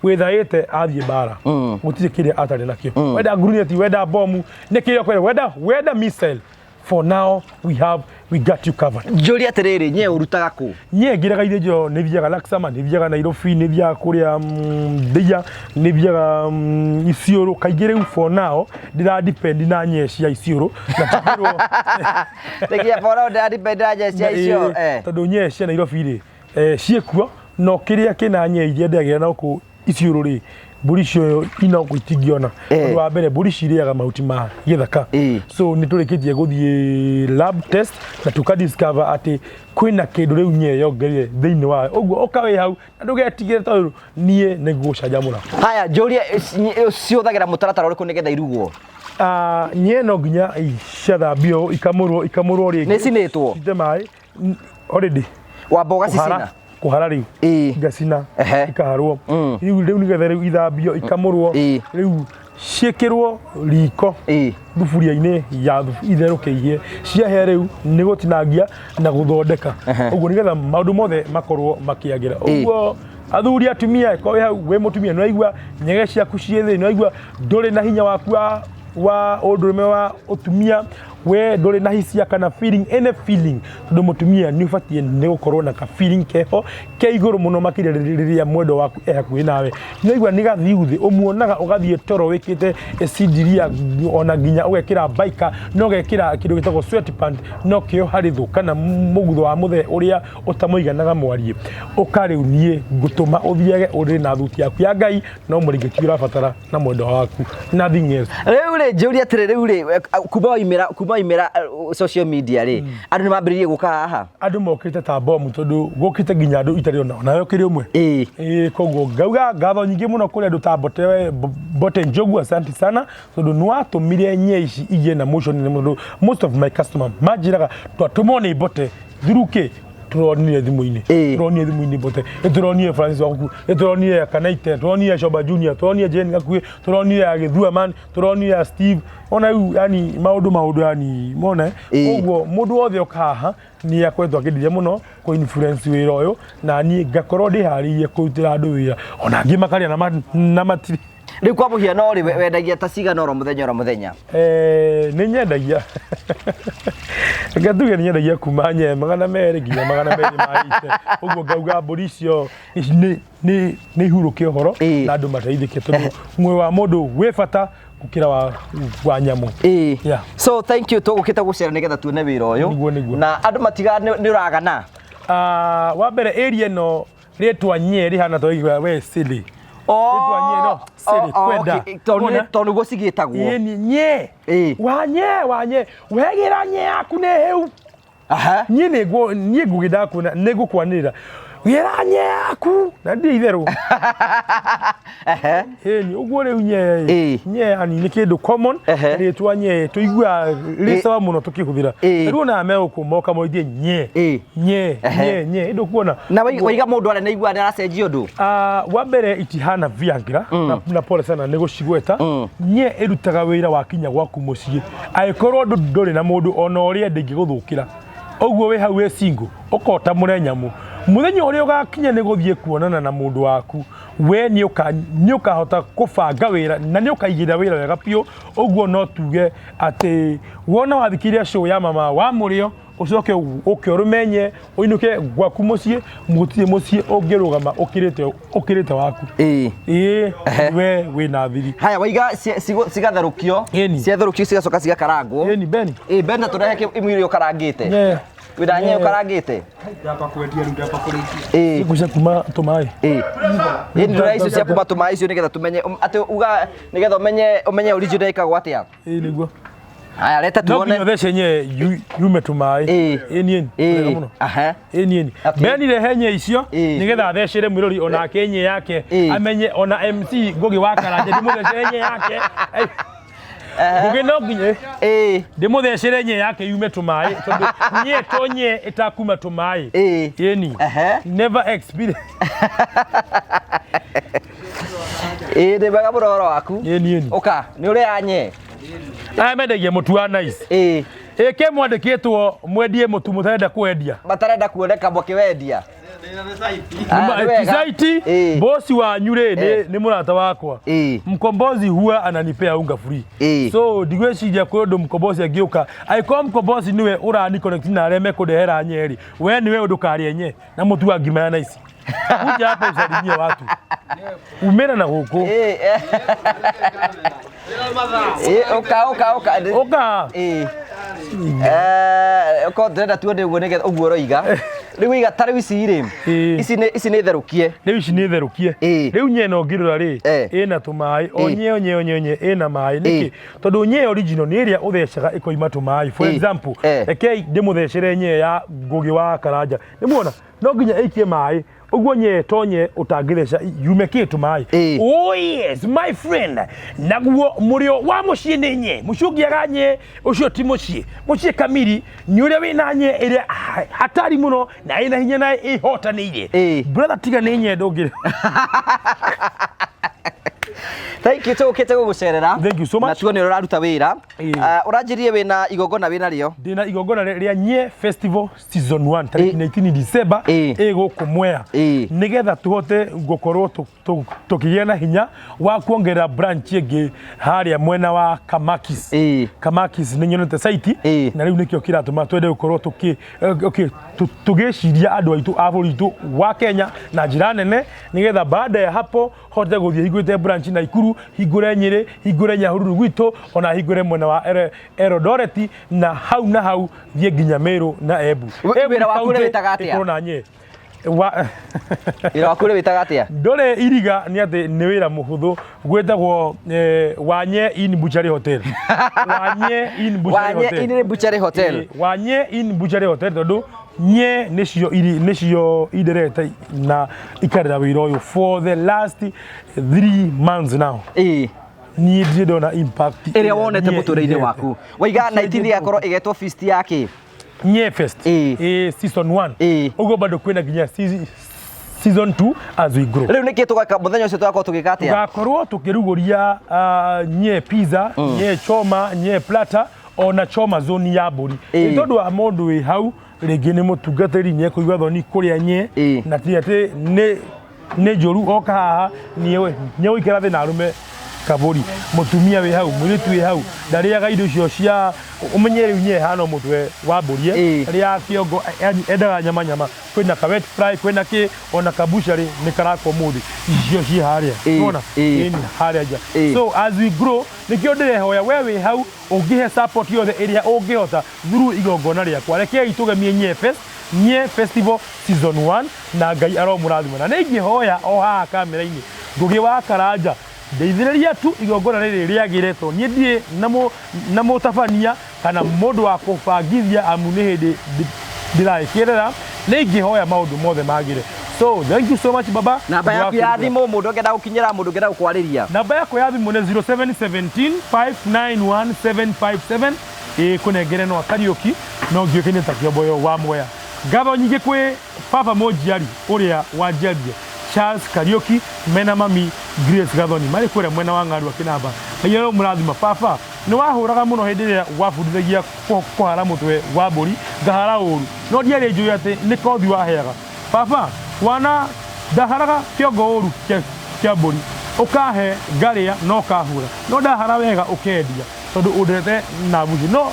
wĩthaĩte athiĩ mbara, gũtirĩ kĩrĩa atarĩ nakĩo. Wenda grenade, wenda bomu, nĩ kĩrĩa ũkwenda, wenda missile. For now we have we got you covered. Njũrie atĩrĩrĩ, nye ũrutaga kũ? Niĩ ngĩraga ithĩnjĩro nĩ thiaga Laksama, nĩ thiaga Nairobi, nĩ thiaga kũrĩa Thia, nĩ thiaga Isiolo. Kaingĩ rĩu for now ndĩra depend na nye cia Isiolo na tũkĩrwo Tegia for now ndĩra depend na nye cia Isiolo. Tondũ nye cia Nairobi rĩ ciĩkuo no kĩrĩa kĩna nye iria ndĩagĩra na gũkũ Isiolo rĩ mbũri icio ina gũkũ itingĩona. Ũndũ wa mbere mbũri cirĩaga mahuti ma gĩthaka. So nĩ tũrĩkĩtie gũthiĩ lab test na tũka discover atĩ kwĩna kĩndũ rĩu nye yongereire thĩinĩ wayo. Ũguo ũka wĩ hau na ndũgetigĩre tondũ niĩ nĩ ngũgũcanjamũra. Haya, njũrie cihũthagĩra mũtaratara ũrĩkũ nĩgetha irugwo? Ah, nye no nginya ciathambio ikamũrwo ikamũrwo rĩngĩ. Nĩ icinĩtwo? Cite maĩ already. Wamba ũgacicina? Kũhara rĩu. Ngacina ikaharwo. Rĩu rĩu nĩgetha rĩu ithambio ikamũrwo. Rĩu ciĩkĩrwo riko thuburia-inĩ ya itherũke ihĩe. Ciahĩa rĩu nĩ gũtinangia na gũthondeka. Ũguo nĩgetha maũndũ mothe makorwo makĩagĩra. Ũguo athuri atumia ko wĩ hau wĩ mũtumia nĩ waigua nyege ciaku ciĩ thĩ, nĩ waigua ndũrĩ na hinya waku wa ũndũrũme wa ũtumia, we ndũrĩ na hisia kana feeling, any feeling, tondũ mũtumia nĩ ũbatiĩ nĩ gũkorwo na ka feeling keho ke igũrũ mũno makĩria rĩrĩa mwendwa waku e hakuhĩ nawe. Nĩ waigua nĩ gathiu thĩ, ũmuonaga ũgathiĩ toro wĩkĩte cindiria ona nginya ũgekĩra baika na ũgekĩra kĩndũ gĩtagwo sweat pant no kĩo harĩ thũ kana mũgutho wa mũthee ũrĩa ũtamũiganaga mwariĩ. Ũka rĩu niĩ ngũtũma ũthiage ũrĩrĩ na thuti yaku ya Ngai no mũrĩngĩti ũrabatara na mwendwa waku nothing else. Rĩu rĩ njũrie atĩrĩ, rĩu rĩ kuma waimĩra social media rĩ, andũ nĩ mambĩrĩirie gũka haha? Andũ mokĩte ta bomu tondũ gũkĩte nginya andũ itarĩ ona nawe ũkĩrĩ ũmwe. Ĩĩ koguo ngauga ngatho nyingĩ mũno kũrĩ andũ ta Mbote, Mbote Njogu, asante sana tondũ nĩ watũmire nye ici igĩe na motion nene mũno. Most of my customer manjĩraga twatũmwo nĩ Mbote through kĩ tũronire thimũ-inĩ, tũronire thimũ-inĩ Mbote, nĩtũronire Francis Wakuku, nĩtũronire Kanaite, tũronire Shoba Junior, tũronire Jane Gakuĩ, tũronire Agĩthua man, tũronire Steve, ona rĩu yani maũndũ maũndũ yani mona. Koguo mũndũ wothe oka haha nĩ akoretwo akĩndeithia mũno kũ influence wĩra ũyũ na niĩ ngakorwo ndĩharĩirie kũrutĩra andũ wĩra ona angĩ makarĩa na matirĩ. Rĩu kwa mũhiano rĩ, wendagia ta cigana oro mũthenya oro mũthenya? Nĩ nyendagia, reke tuge nĩ nyendagia kuma nye 200 nginya 280, ũguo ngauga mbũri icio nĩ ihurũke ũhoro na andũ mateithĩke tondũ muoyo wa mũndũ wĩ bata gũkĩra wa nyamũ. Yeah. So thank you, tũgũkĩte gũcera nĩgetha tuone wĩra ũyũ. Nĩguo, nĩguo. Na andũ matiga nĩ ũragana. Ah, wa mbere area ĩno rĩtwa nye rĩhana ta we silly. Rĩtwa nye no silly kwenda. Tondũ nĩguo cigĩtagwo. Ĩni nye. Wa nye wa nye. Wegĩra nye yaku nĩ hĩu. Niĩ nĩguo niĩ ngũgĩ ndakuona nĩ ngũkwanĩrĩra. Gĩra nye yaku na ndirĩ itherũ. Ĩni ũguo rĩu nye nye yani nĩ kĩndũ common rĩtwa nye tũiguaga rĩ sawa mũno tũkĩhũthĩra. Rĩu ona megũkũ moka moigie nye nye nye nye ĩndũ kuona. Na waiga mũndũ arĩa nĩaiguaga nĩ aracenjia ũndũ? Wa mbere itihana Viagra na pole sana nĩ gũcigweta. Nye ĩrutaga wĩra wakinya gwaku mũciĩ. Angĩkorwo ndũrĩ na mũndũ ona ũrĩa ndĩngĩgũthũkĩra. Ũguo wĩ hau wĩ single ũkota mũre nyamũ. Mũthenya ũrĩa ũgakinya nĩ gũthiĩ kuonana na mũndũ waku we nĩ ũkahota kũbanga wĩra na nĩ ũkaigĩrĩra wĩra wega biũ. Ũguo no tuge atĩ wona wathikĩrĩria show ya mama wa mũrĩo ũcoke ũke ũrũmenye ũinũke gwaku mũciĩ, gũtirĩ mũciĩ ũngĩrũgama ũkĩrĩte waku. Ĩĩ, we wĩna thiri. Haya, waiga cigatherũkio, ciatherũkio cigacoka cigakarangwo. Ĩni, Beni. Ĩĩ, Beni, tũrehe imwe iria ũkarangĩte. Wĩna nyanya ũkarangĩte? Ndamba kwendia rĩu, ndamba kũrĩkia. Ĩĩ. Cia kuma tũmaĩ. Ĩĩ. Ĩĩ, nĩ icio cia kuma tũmaĩ icio nĩgetha tũmenye atĩ uga nĩgetha ũmenye original ĩkagwo atĩa. Ĩĩ, nĩguo. Haya, leta No tuone. nginya ũthece nye yume tũmaĩ. Ĩĩ niĩ. Wega mũno. Ĩĩ niĩ. Beni rehe nye icio nĩgetha athecere mwĩrori onake nye yake amenye ona MC Ngũgĩ wa Karanja ndĩmũthecere nye yake. Ngũgĩ no nginya ndĩmũthecere nye yake yume tũmaĩ tondũ nye to nye ĩtakuma tũmaĩ. Ĩni. Never experience. Ĩĩ, ndĩ mwega mũno ũhoro waku. Ĩni, ĩni. Ũka, nĩ ũrĩa nye. Aya mendagia mũtu wa nice. Ĩĩ. Ĩĩ, ke mwandĩkĩtwo mwendie mũtu mũtarenda kwendia. Matarenda kuoneka mũkĩwendia. Ah, nĩ wega. Tisaiti Ĩĩ. bosi wanyu rĩ Eh. nĩ mũrata wakwa. Ĩĩ. Mkombozi huwa ananipea unga free. Ĩĩ. So ndigwĩciria kwĩ ũndũ mkombozi angĩũka. Angĩkorwo mkombozi nĩwe ũrani connect na arĩa mekũndehera nye rĩ, we nĩwe ndũkarĩe nye na mũtu wa ngima ya naici. Kuja hapa usalimie watu. Umĩra na gũkũ. Ĩĩ, eh. Ĩĩ, ũka ũka ũka. Ũka. Ĩĩ. Eh, ũkorwo ndĩrenda tuone ũguo nĩgetha ũguo ũroiga. Rĩu iga ta rĩu ici rĩ. Ĩĩ. Ici nĩ therũkie. Rĩu ici nĩ therũkie. Ĩĩ. Rĩu nye ĩno ũngĩrora rĩ, Eh. ĩna tũmaĩ, o Ĩĩ. nye o nye o nye o nye ĩna maĩ. Nĩkĩ? Ĩĩ. Tondũ nye original nĩ ĩrĩa ũthecaga ĩkoima tũmaĩ. For Ĩĩ. example, Eh. rekei ndĩmũthecere nye ya Ngũgĩ wa Karanja. Nĩmuona? No nginya ĩikie maĩ. Ũguo nye tonye ũtangĩtheca yume kĩ tũmaĩ. Ĩĩ. Oh yes, my friend. Naguo mũrĩo wa mũciĩ nĩ nye. Mũciĩ ũngĩaga nye, ũcio ti mũciĩ. Mũciĩ kamiri nĩ ũrĩa wĩna nye ĩrĩa hatari mũno na ĩna hinya na ĩhotanĩire. Ĩĩ. Brother tiga nĩ nye ndũngĩ. Thank you tũgũkĩte gũgũcerera. Thank you so much. Na tuone ũrĩa ũraruta wĩra. Ĩĩ. Ah, ũranjĩrire wĩna igongona wĩna rĩo. Ndĩna igongona rĩa nye festival season 1 tarĩki Ĩĩ. 19 December Ĩĩ. ĩ gũkũ Mwea Ĩĩ. nĩgetha tũhote gũkorwo tũkĩgĩa na hinya wa kuongerera branch ĩngĩ harĩa mwena wa Kamakis. Ĩĩ. Kamakis nĩ nyonete site Ĩĩ. na rĩu nĩkĩo kĩratũma twende gũkorwo okay, tũgĩciria andũ aitũ a bũrũri witũ wa Kenya na njĩra nene nĩgetha baada ya hapo hote gũthiĩ hingũrĩte branch Naikuru, hingũre Nyĩrĩ, hingũre Nyahururu gwitũ, ona hingũre mwena wa Eldoret na hau na hau thiĩ nginya Meru na Embu. Wĩra Embu waku ũrĩa county wĩtaga atĩa? ĩkorwo na nye. Wa Wĩra waku ũrĩa wĩtaga atĩa? Ndũrĩ iriga nĩ atĩ nĩ wĩra mũhũthũ gwĩtagwo Wanye Inn Butchery Hotel. Wanye Inn Butchery Wanye Hotel. Inn Butchery Hotel. Wanye Inn Butchery Hotel tondũ nye nĩcio iri nĩcio inderete na ikarera wĩra ũyũ for the last 3 months now. Ĩĩ. Niĩ ndirĩ ndona impact Ĩrĩa wonete nye mũtũrĩre-inĩ irehete. waku. Waiga 19 ĩgakorwo ĩgetwo feast ya kĩ? Nye Fest. Ĩĩ. Ĩĩ, season 1. Ĩĩ. Ũguo bado kwĩna nginya season 2 as we grow. Rĩu nĩkĩ tũgeka mũthenya ũcio tũgakorwo tũgĩka atĩa? Tugakorwo tukĩrugũria nye pizza, nye choma, nye platter ona choma zone ya mbũri. Ĩĩ. Nĩ tondũ wa mũndũ wĩ hau rĩngĩ nĩ mũtungatĩri nĩ ekũigua thoni kũrĩa nye Ĩĩ. na ti atĩ nĩ njũru oka haha nĩegũikara thĩ na arũme kabũri mũtumia wĩ hau mũirĩtu wĩ hau ndarĩaga indo icio cia ũmenye rĩu nye hana mũtwe wa mbũri Ĩĩ. rĩa kĩongo yani endaga nyama nyama kwĩna ka wet fry kwĩna kĩ ona kabucharĩ nĩ karakwo mũthĩ icio ciĩ harĩa Ĩĩ, nĩwona ĩĩ. Ĩĩ, harĩa nja Ĩĩ. so as we grow nĩkĩo ndĩrehoya we wĩ hau ũngĩhe support yothe ĩrĩa ũngĩhota through igongona rĩakwa rekei tũgemie nye fest nye festival season 1 na Ngai aromũrathima na nĩ ingĩhoya o haha kamera-inĩ Ngũgĩ wa Karanja ndeithĩrĩria tu igongona rĩrĩ rĩagĩre tondũ niĩ ndirĩ na mũtabania kana mũndũ wa kũbangithia amu nĩ hĩndĩ ndĩragĩkĩrera nĩ ingĩhoya maũndũ mothe magĩre. So thank you so much baba. Namba yaku ya thimũ mũndũ ũngĩenda gũkinyĩra mũndũ ũngĩenda gũkwarĩria. Namba yakwa ya thimũ nĩ 0717 591 757 ĩ kũnengere no Kariũki no ngĩũkenie ta kĩomboyo wa Mwea. Ngatho nyingĩ kwĩ baba mũnjiari ũrĩa wanjiarire Charles Kariũki mena mami Grace Gathoni marĩ kũrĩa mwena wa Ng'arua Kĩnamba. Ngai aromũrathima. Baba nĩ wahũraga mũno hĩndĩ ĩrĩa wabundithagia kũhara mũtwe wa mbũri ngahara ũru no ndiarĩ njũĩ atĩ nĩ kothi waheaga. Baba wana ndaharaga kĩongo ũru kĩa mbũri ũkahe ngarĩa no kahũra no ndahara wega ũkendia tondũ ũndete na mbuci no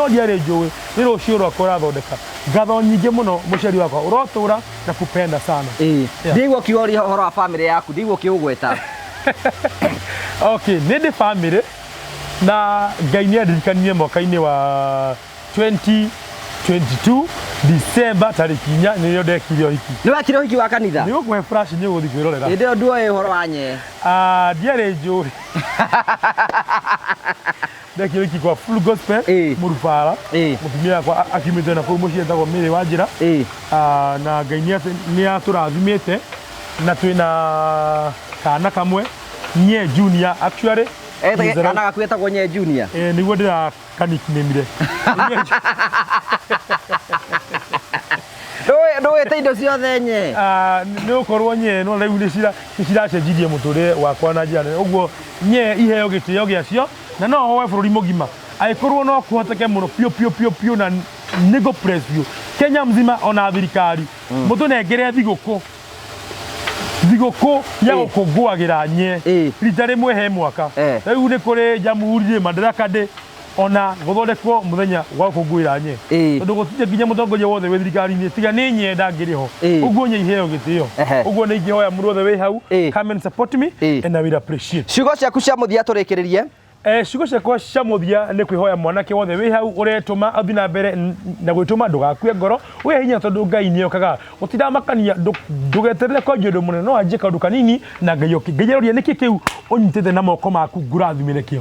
ndiarĩ njũĩ nĩ rũciũ rwakwa ũrathondeka. Ngatho nyingĩ mũno mũciari wakwa ũrotũra na kupenda sana. Ĩĩ. Yeah. Ndiguo ũkiũria ũhoro wa bamĩrĩ yaku ndiguo ũkĩũgweta. Okay, nĩ ndĩ bamĩrĩ na Ngai nĩ andirikanirie mwaka-inĩ wa 2022 December tarĩki 4 nĩrĩo ndekire ũhiki. Nĩ wekire ũhiki wa kanitha? Nĩ gũkũhe flash nĩ ũgũthiĩ kwĩrorera. Hĩndĩ ĩyo nduoĩ ũhoro wa nye. Ndiarĩ njũĩ. Ndekire ũhiki kwa Full Gospel Ĩĩ. Mũrubara. Ĩĩ. Mũtumia wakwa akiumĩte na kũu mũciĩ etagwo Mary Wanjĩra. Ĩĩ. Na Ngai nĩ atũrathimĩte na twĩna kana kamwe Nye Junior actually. Kana gaku getagwo Nye Junior. Ĩĩ, nĩguo ndĩrakaniknĩmire. Ndũĩte indo ciothe nye. Nĩ gũkorwo nye no rĩu nĩ ciracenjirie mũtũrĩre wakwa na njĩra nene. Ũguo nye iheo gĩtĩo gĩacio na no hoe bũrũri mũgima angĩkorwo no kũhoteke mũno piũ piũ piũ piũ na nĩngũ press biũ. Kenya mzima ona thirikari mũtũnengere thigũkũ thigũkũ ya gũkũngũagĩra nye rita rĩmwe he mwaka. Rĩu nĩ kũrĩ Jamhuri Day, Madaraka Day, ona gũthondekwo mũthenya wa gũkũngũĩra nye, tondũ gũtirĩ nginya mũtongoria wothe wĩ thirikari-inĩ tiga nĩ nye ndangĩrĩ ho. Ũguo nye iheo gĩtĩo. Ũguo nĩ ingĩhoya mũndũ wothe wĩ hau, come and support me and I will appreciate. Ciugo ciaku cia mũthia tũrĩkĩrĩrie. Ciugo ciakwa cia mũthia nĩ kwĩhoya mwanake wothe wĩ hau ũretũma athiĩ na mbere na gwĩtũma, ndũgakue ngoro, wĩ hinya tondũ Ngai nĩ okaga. Gũtiramakania, ndũgeterere kwanjia ũndũ mũnene, no wanjie kaũndũ kanini na Ngai oke. Ngai aroria nĩkĩ kĩu ũnyitĩte na moko maku ngũrathimĩre kĩo.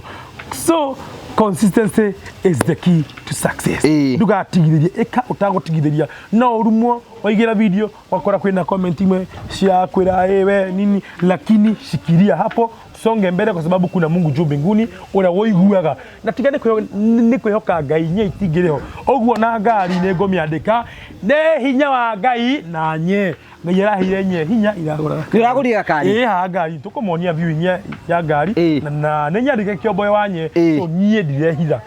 So consistency is the key to success. Ndũgatigithĩrie, ĩka ũtagũtigithĩria. No ũrumwo waigĩra video wakora kwĩna comment imwe cia kwĩra ĩ we nini, lakini shikilia hapo, songe mbele kwa sababu kuna Mungu juu mbinguni ũrĩa wũiguaga. Na tiga nĩ kwĩhoka Ngai nye itingĩrĩ ho. Ũguo na ngari nĩ ngũmĩandĩka nĩ hinya wa Ngai na nye Ngai araheire nye hinya iragũra. Nĩ ũragũrire gakari? Ĩ ha ngari tũkũmonia viewing ya ngari na nĩ nyandĩke kĩomboyo wa nye, so niĩ ndirehitha.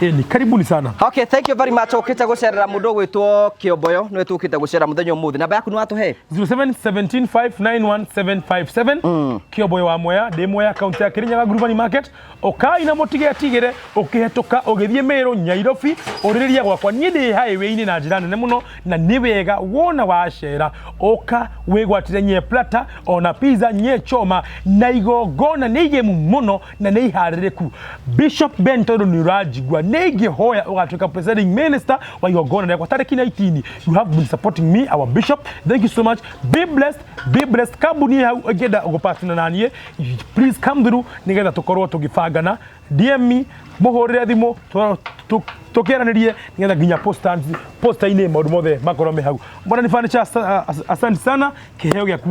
Ĩni, karibuni sana. Okay, thank you very much. Ũkĩte gũcerera mũndũ ũgwĩtwo Kĩomboyo, nĩwe tũkĩte gũcera mũthenya ũmũthĩ. Namba yaku nĩ watũhe? 0717591757. Kĩomboyo wa Mwea, ndĩ Mwea, kaunti ya Kirinyaga, Ngurubani Market. Ũkai na mũtigetigĩre, ũkĩhetũka ũgĩthiĩ Meru, Nyairobi, ũrĩrĩria gwakwa. Niĩ ndĩ highway-inĩ na njĩra nene mũno, na nĩ wega wona wacera ũka wĩgwatĩre nye plata ona pizza, nye choma na igongona nĩ igemu mũno na nĩ iharĩrĩku. Bishop Ben, tondũ nĩ ũranjigua, nĩ ingĩhoya ũgatuĩka presiding minister wa igongona rĩakwa tarĩki 19. You have been supporting me, our bishop, thank you so much. Be blessed, be blessed. Kambuni hau ĩngĩenda gũpatana na niĩ, please come through nĩgetha tũkorwo tũgĩbangana. DM me, mũhũrĩre thimũ, tũkĩaranĩrie nĩgetha nginya poster-inĩ maũndũ mothe makorwo me hau. Mbona Furniture, asante sana, kĩheo gĩaku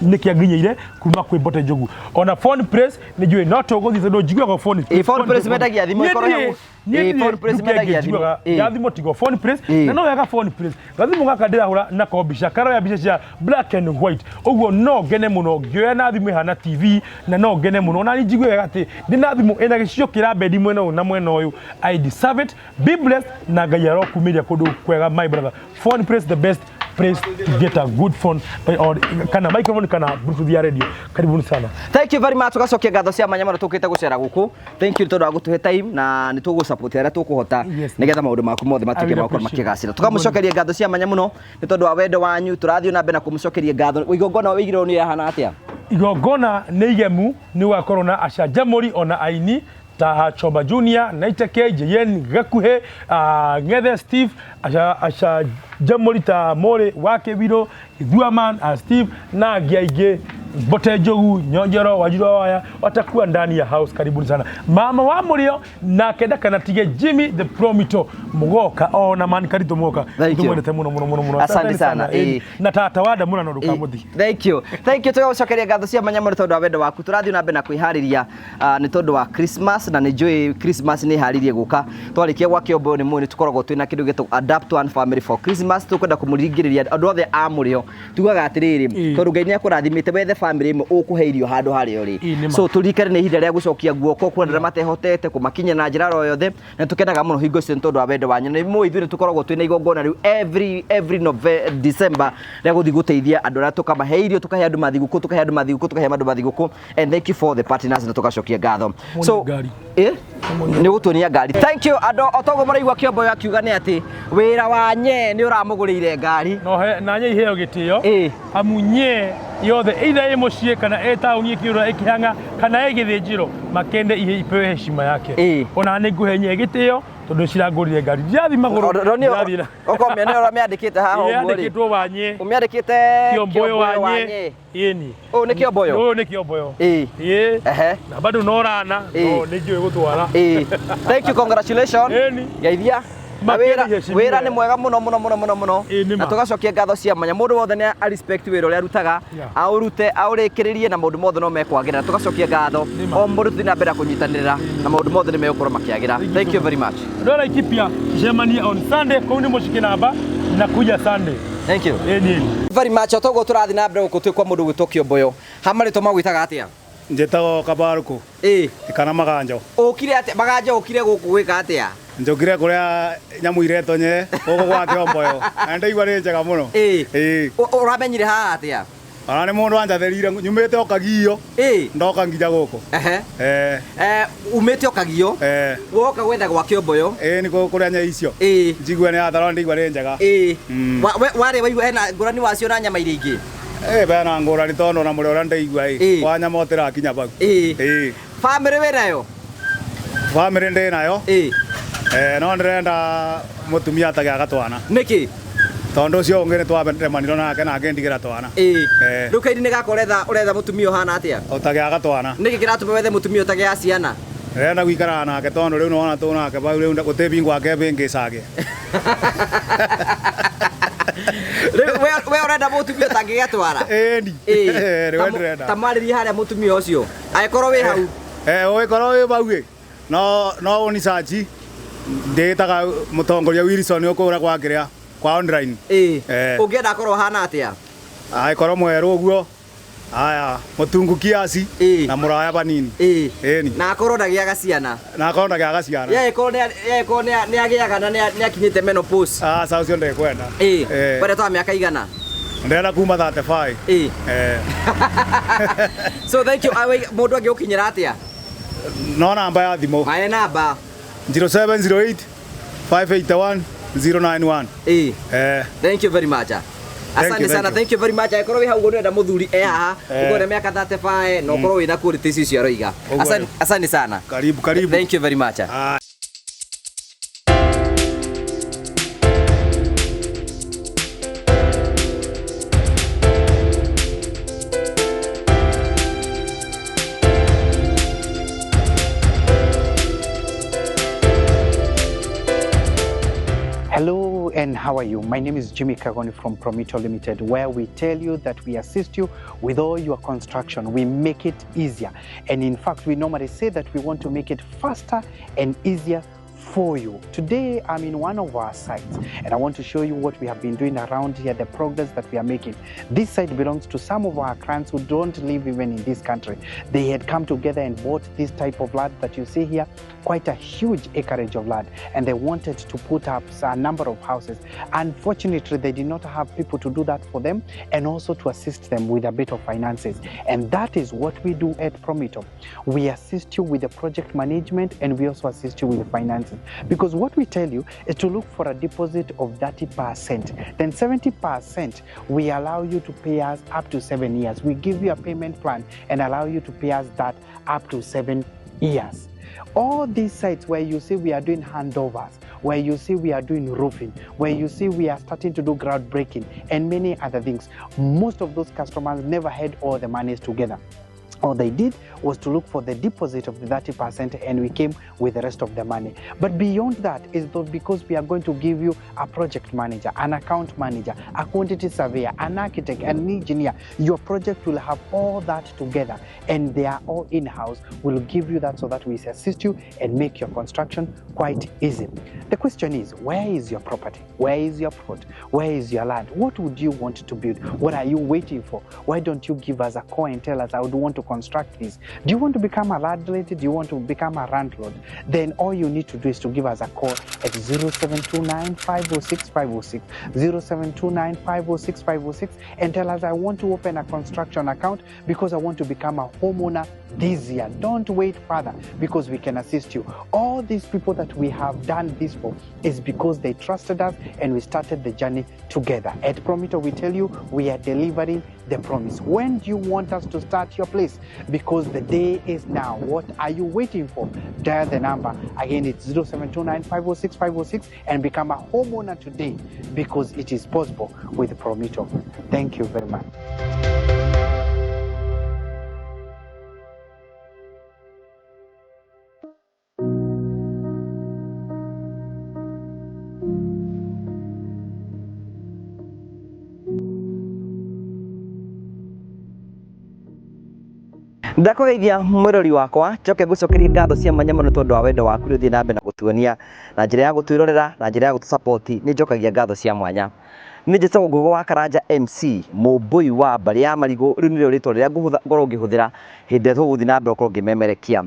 nĩ kĩanginyĩire kuma kwĩ Mbote Njogu. Ona Phone Place nĩ njũĩ no tũgũthiĩ tondũ njiguaga Phone Ĩ, Phone Place mendagia thimũ, Niĩ ĩkorwo hau. Niĩ Ĩ, ndirĩ Phone Place nduka ĩngĩ mendagia thimũ. njiguaga ya thimũ tigo Phone Place. Na no wega Phone Place gathimũ gaka ndĩrahũra nako mbica karoya mbica cia black and white, ũguo no ngene mũno ngĩoya na thimũ ĩhana TV, na no ngene mũno ona niĩ njigue wega atĩ ndĩ na thimũ ĩna gĩcicio kĩrambendi mwena ũyũ na mwena ũyũ. I deserve it. Be blessed na Ngai arokumĩria kũndũ kwega, my brother. Phone Place, the best place to get a good phone or kana microphone kana Bluetooth ya radio. Karibuni sana. Thank you very much. Tugacokia ngatho cia mwanya mũno tũkĩte gũcera gũkũ. Thank you tondũ wa gũtũhe time na nĩ tũgũ support arĩa tũkũhota nĩgetha maũndũ maku mothe matuĩke I will ma gũkorwo appreciate. makĩgacĩra. Tũkamũcokeria ngatho cia mwanya mũno nĩ tondũ wa wendo wanyu. Tũrathiĩ na mbere na kũmũcokeria ngatho. Igongona wĩigĩrwo nĩ ĩrahana atĩa? Igongona nĩ igemu, nĩ gũgakorwo na acanjamũri ona aini ta Chomba Junior, Naiteke, JN Gakuhe, Ng'ethe Steve, acanjamũri ta Mũrĩ wa Kĩbirũ, Githuaman, Steve na angĩ aingĩ, Mbote Njogu, Nyonjoro, Wanjiru wa Waya watakuwa ndani ya house. Karibuni sana. Mama wa Mũrĩo nake ndakanatige Jimmy the Promito mũgoka ona man Karito mũgoka. Thank you. Tũmwendete mũno mũno mũno mũno. Asante sana. Na tata wa Ndamũra no ndũkamũthie. Thank you. Thank you. Tũgagũcokeria ngatho cia mwanya mũno tondũ wa wendo waku. Tũrathiĩ na mbere na kwĩharĩria nĩ tondũ wa Christmas, na nĩ njũĩ Christmas nĩ ĩharĩirie gũka. Twarĩkia gwa Kĩombo nĩ mũĩ nĩ tũkoragwo twĩna kĩndũ gĩtagwo Adapt One Family for Christmas. Tũkwenda kũmũringĩrĩria andũ othe a Mũrĩo. Tugaga atĩrĩrĩ, tondũ Ngai nĩ akũrathimĩte wethe family ĩmwe ũkũhe irio handũ harĩa ũrĩ. Ĩĩ, nĩ ma. So tũririkane nĩ ihinda rĩa gũcokia guoko kũrĩ andũ arĩa matehotete kũmakinya na njĩra oro yothe, na tũkenaga mũno hingo ciothe nĩ tondũ wa wendo wanyu. Na mũĩ ithuĩ nĩ tũkoragwo twĩna igongona rĩu every December rĩa gũthiĩ gũteithia andũ arĩa tũkamahe irio, tũkahe andũ mathigũkũ, tũkahe andũ mathigũkũ, tũkahe andũ mathigũkũ. And thank you for the partners, na tũgacokia ngatho. So, ngari. Nĩ gũtuonia ngari. Thank you andũ, o toguo mũraigua Kĩomboyo akiuga nĩ atĩ wĩra wa nye nĩ ũramũgũrĩire ngari. No he na nye iheo gĩtĩo, amu nye yothe either ĩ mũciĩ kana ĩ taũni ĩkĩũra ĩkĩhang'a kana ĩ gĩthĩnjĩro, makende ihe ipewe heshima yake. Ona nĩ ngũhe nye gĩtĩo tondũ cirangũrire ngari, ndirathiĩ magũrũ, ndirathiĩ na Okorwo nĩ ũramĩandĩkĩte haha ũguo rĩ. Yandĩkĩtwo Wanye. Ũmĩandĩkĩte Kĩomboyo Wanye. Ĩni. Ũyũ nĩ Kĩomboyo? Ũyũ nĩ Kĩomboyo. Ĩĩ. Na bado no rana, no nĩ njũĩ gũtwara. Thank you, congratulations. Ĩni. Geithia. Na Makĩria wĩra heshimiwa. wĩra nĩ mwega mũno mũno mũno mũno mũno. Ĩĩ, nĩ Na ma. tũgacokia ngatho cia mwanya. Mũndũ wothe nĩ a respect wĩra ũrĩa arutaga, aũrute, aũrĩkĩrĩrie na maũndũ mothe no mekwagĩra. Na tũgacokia ngatho o mũndũ tũthiĩ na mbere na kũnyitanĩra na maũndũ mothe nĩ megũkorwo makĩagĩra. Thank you very much. Andũ a Laikipia tucemanie on Sunday kũu nĩ mũciĩ namba na kuja Sunday. Thank you. Ĩni. Very much. O toguo tũrathiĩ na mbere gũkũ twĩ kwa mũndũ ũgwĩtwo Kĩomboyo. Ha marĩtwa magwĩtaga atĩa? Njĩtagwo Kabarũkũ. Ĩĩ. Kana Maganjo. Ũkire atĩa? Maganjo, ũkire gũkũ gwĩka atĩa? Njũkire kũrĩa nyamũ iretwo nye gũkũ gwa Kĩomboyo na ndaigua nĩ njega mũno. Ĩĩ. Ĩĩ. Ũramenyire haha atĩa? Ona nĩ mũndũ anjathĩrire nyumĩte o Kagio. Ĩĩ. Ndoka nginya gũkũ. Ehe. Eh. Eh, umĩte o Kagio. Eh. Woka gwetha gwa Kĩomboyo. Ĩĩ nĩ kũrĩa nye icio. Ĩĩ. Njigua nĩ yatharwo ndaigua nĩ njega. Ĩĩ. Mm. Warĩa waigua hena ngũrani wacio na nyama iria ingĩ? Ĩĩ bena ngũrani tondũ ona mũrĩo ũrĩa ndaigua Ĩĩ. ĩ wa nyama ũtĩrakinya bau. Ĩĩ. Ĩĩ. Bamĩrĩ wĩ nayo? Bamĩrĩ ndĩ nayo. Ĩĩ. Eh, no ndĩrenda mũtumia atagĩaga twana. Nĩkĩ? Tondũ ũcio ũngĩ nĩ twaremanirwo nake na akĩndigĩra twana. Ĩĩ. Eh. Rĩu kaini nĩ gaka ũretha ũretha mũtumia ũhana atĩa? Ũtagĩaga twana. Nĩkĩ kĩratũma wethe mũtumia ũtagĩaga ciana? Ndĩrenda gũikaraga nake tondũ rĩu nĩwona tũ nake bau rĩu gũtĩ bingo ake bĩngĩcage. Rĩu we ũrenda mũtumia ũtangĩgĩa twara? Ĩni. Ĩĩ. Rĩu ndĩrenda. Ta mwarĩrie harĩa mũtumia ũcio. Angĩkorwo wĩ hau. Eh, ũgĩkorwo wĩ bau ĩ no no ũnicaci ndĩtaga mũtongoria Wilson ũkũra kwa kĩrĩa kwa online. Ĩĩ. Eh. Ũngĩenda akorwo ahana atĩa? Angĩkorwo mwerũ ũguo aya mũtungu kiasi na mũraya banini. Ĩĩ. Ĩni. Na akorwo ndagĩaga ciana. Na akorwo ndagĩaga ciana. Ye ĩkorwo nĩ agĩaga na nĩ akinyĩte menopause. Aca ũcio ndekwenda. Ĩĩ. Eh. Wendete wa mĩaka igana? Ndĩrenda kuma 35. Ĩĩ. Eh. So thank you. Mũndũ angĩgũkinyĩra atĩa? No namba ya thimũ. Maĩ namba. 0708 581 091. Ĩĩ. Eh. Thank you very much. Thank Asante you, thank sana, you. thank you very much. Angĩkorwo wĩ hau ũguo nĩũrenda mũthuri e haha, Eh. ũkorwo na mĩaka 35 na ũkorwo wĩna quality icio icio aroiga. Ũguo Asante, nĩ. asante sana. Karibu, karibu. Thank you very much. Ah. Hello and how are you? My name is Jimmy Kagoni from Promito Limited, where we tell you that we assist you with all your construction. We make it easier. And in fact, we normally say that we want to make it faster and easier for you. Today, I'm in one of our sites and I want to show you what we have been doing around here, the progress that we are making. This site belongs to some of our clients who don't live even in this country. They had come together and bought this type of land that you see here, quite a huge acreage of land, and they wanted to put up a number of houses. Unfortunately, they did not have people to do that for them and also to assist them with a bit of finances. And that is what we do at Promito. We assist you with the project management and we also assist you with the finances. Because what we tell you is to look for a deposit of 30%. Then 70% we allow you to pay us up to 7 years. We give you a payment plan and allow you to pay us that up to 7 years. All these sites where you see we are doing handovers, where you see we are doing roofing, where you see we are starting to do groundbreaking and many other things, most of those customers never had all the monies together. All they did was to look for the deposit of the 30% and we came with the rest of the money. But beyond that is though because we are going to give you a project manager, an account manager, a quantity surveyor, an architect, an engineer. Your project will have all that together and they are all in-house. We'll give you that so that we assist you and make your construction quite easy. The question is, where is your property? Where is your plot? Where is your land? What would you want to build? What are you waiting for? Why don't you give us a call and tell us, I would want to construct this? Do you want to become a landlady? Do you want to become a landlord? Then all you need to do is to give us a call at 0729 506 506, 0729 506 506, and tell us, I want to open a construction account because I want to become a homeowner this year. Don't wait further because we can assist you. All these people that we have done this for is because they trusted us and we started the journey together. At Promito, we tell you we are delivering the promise. When do you want us to start your place? Because the day is now. What are you waiting for? Dial the number. Again, it's 0729 506 506 and become a homeowner today because it is possible with Promito. Thank you very much. Ndakũgeithia mwĩrori wakwa, njoke ngũcokerie ngatho cia mwanya mũno tondũ wa wendo waku ũrĩa ũthiĩ na mbere na gũtuonia na njĩra ya gũtwĩrorera na njĩra ya gũtũsupport. Nĩ njokagia ngatho cia mwanya. Nĩ njĩtagwo Ngũgũ wa Karanja MC, mũmbũi wa mbarĩ ya marigũ. Rĩu nĩrĩo rĩtwa rĩrĩa ngũhũtha ngorwo ngĩhũthĩra hĩndĩ ĩrĩa tũgũthiĩ na mbere gũkorwo ngĩmemerekia.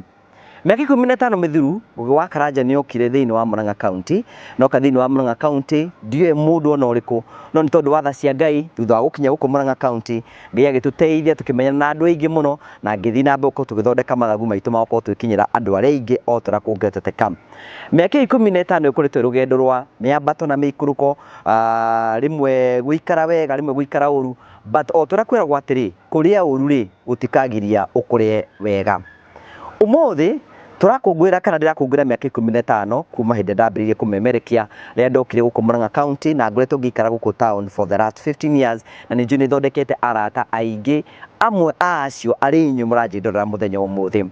Mĩaka 15 mĩthiru, Ngũgĩ wa Karanja nĩ okire thĩinĩ wa Murang'a County, na oka thĩinĩ wa Murang'a County, ndiũĩ mũndũ ona ũrĩkũ, no nĩ tondũ wa tha cia Ngai, thutha wa gũkinya gũkũ Murang'a County, Ngai agĩtũteithia tũkĩmenyana na andũ aingĩ mũno, na ngĩthiĩ na mbere gũkorwo tũgĩthondeka mathagu maitũ ma gũkorwo tũgĩkinyĩra andũ arĩa aingĩ o ta ũrĩa kũngĩhotekeka. Mĩaka ĩyo 15 ĩkoretwo ĩ rũgendo rwa mĩambato na mĩikũrũko, rĩmwe gũikara wega, rĩmwe gũikara ũru, but o ta ũrĩa kwĩragwo atĩrĩ, kũrĩa ũru rĩ, gũtikagiria ũkũrĩe wega. Ũmũthĩ tũrakũngũĩra kana ndĩrakũngũĩra mĩaka 15 kuma hĩndĩ ĩrĩa ndambĩrĩirie kũmemerekia rĩrĩa ndokire gũkũ Murang'a County na ngoretwo ngĩikara gũkũ town for the last 15 years na nĩ njũĩ nĩ thondekete arata aingĩ amwe a acio arĩ inyuĩ mũranjĩndorera mũthenya wa ũmũthĩ.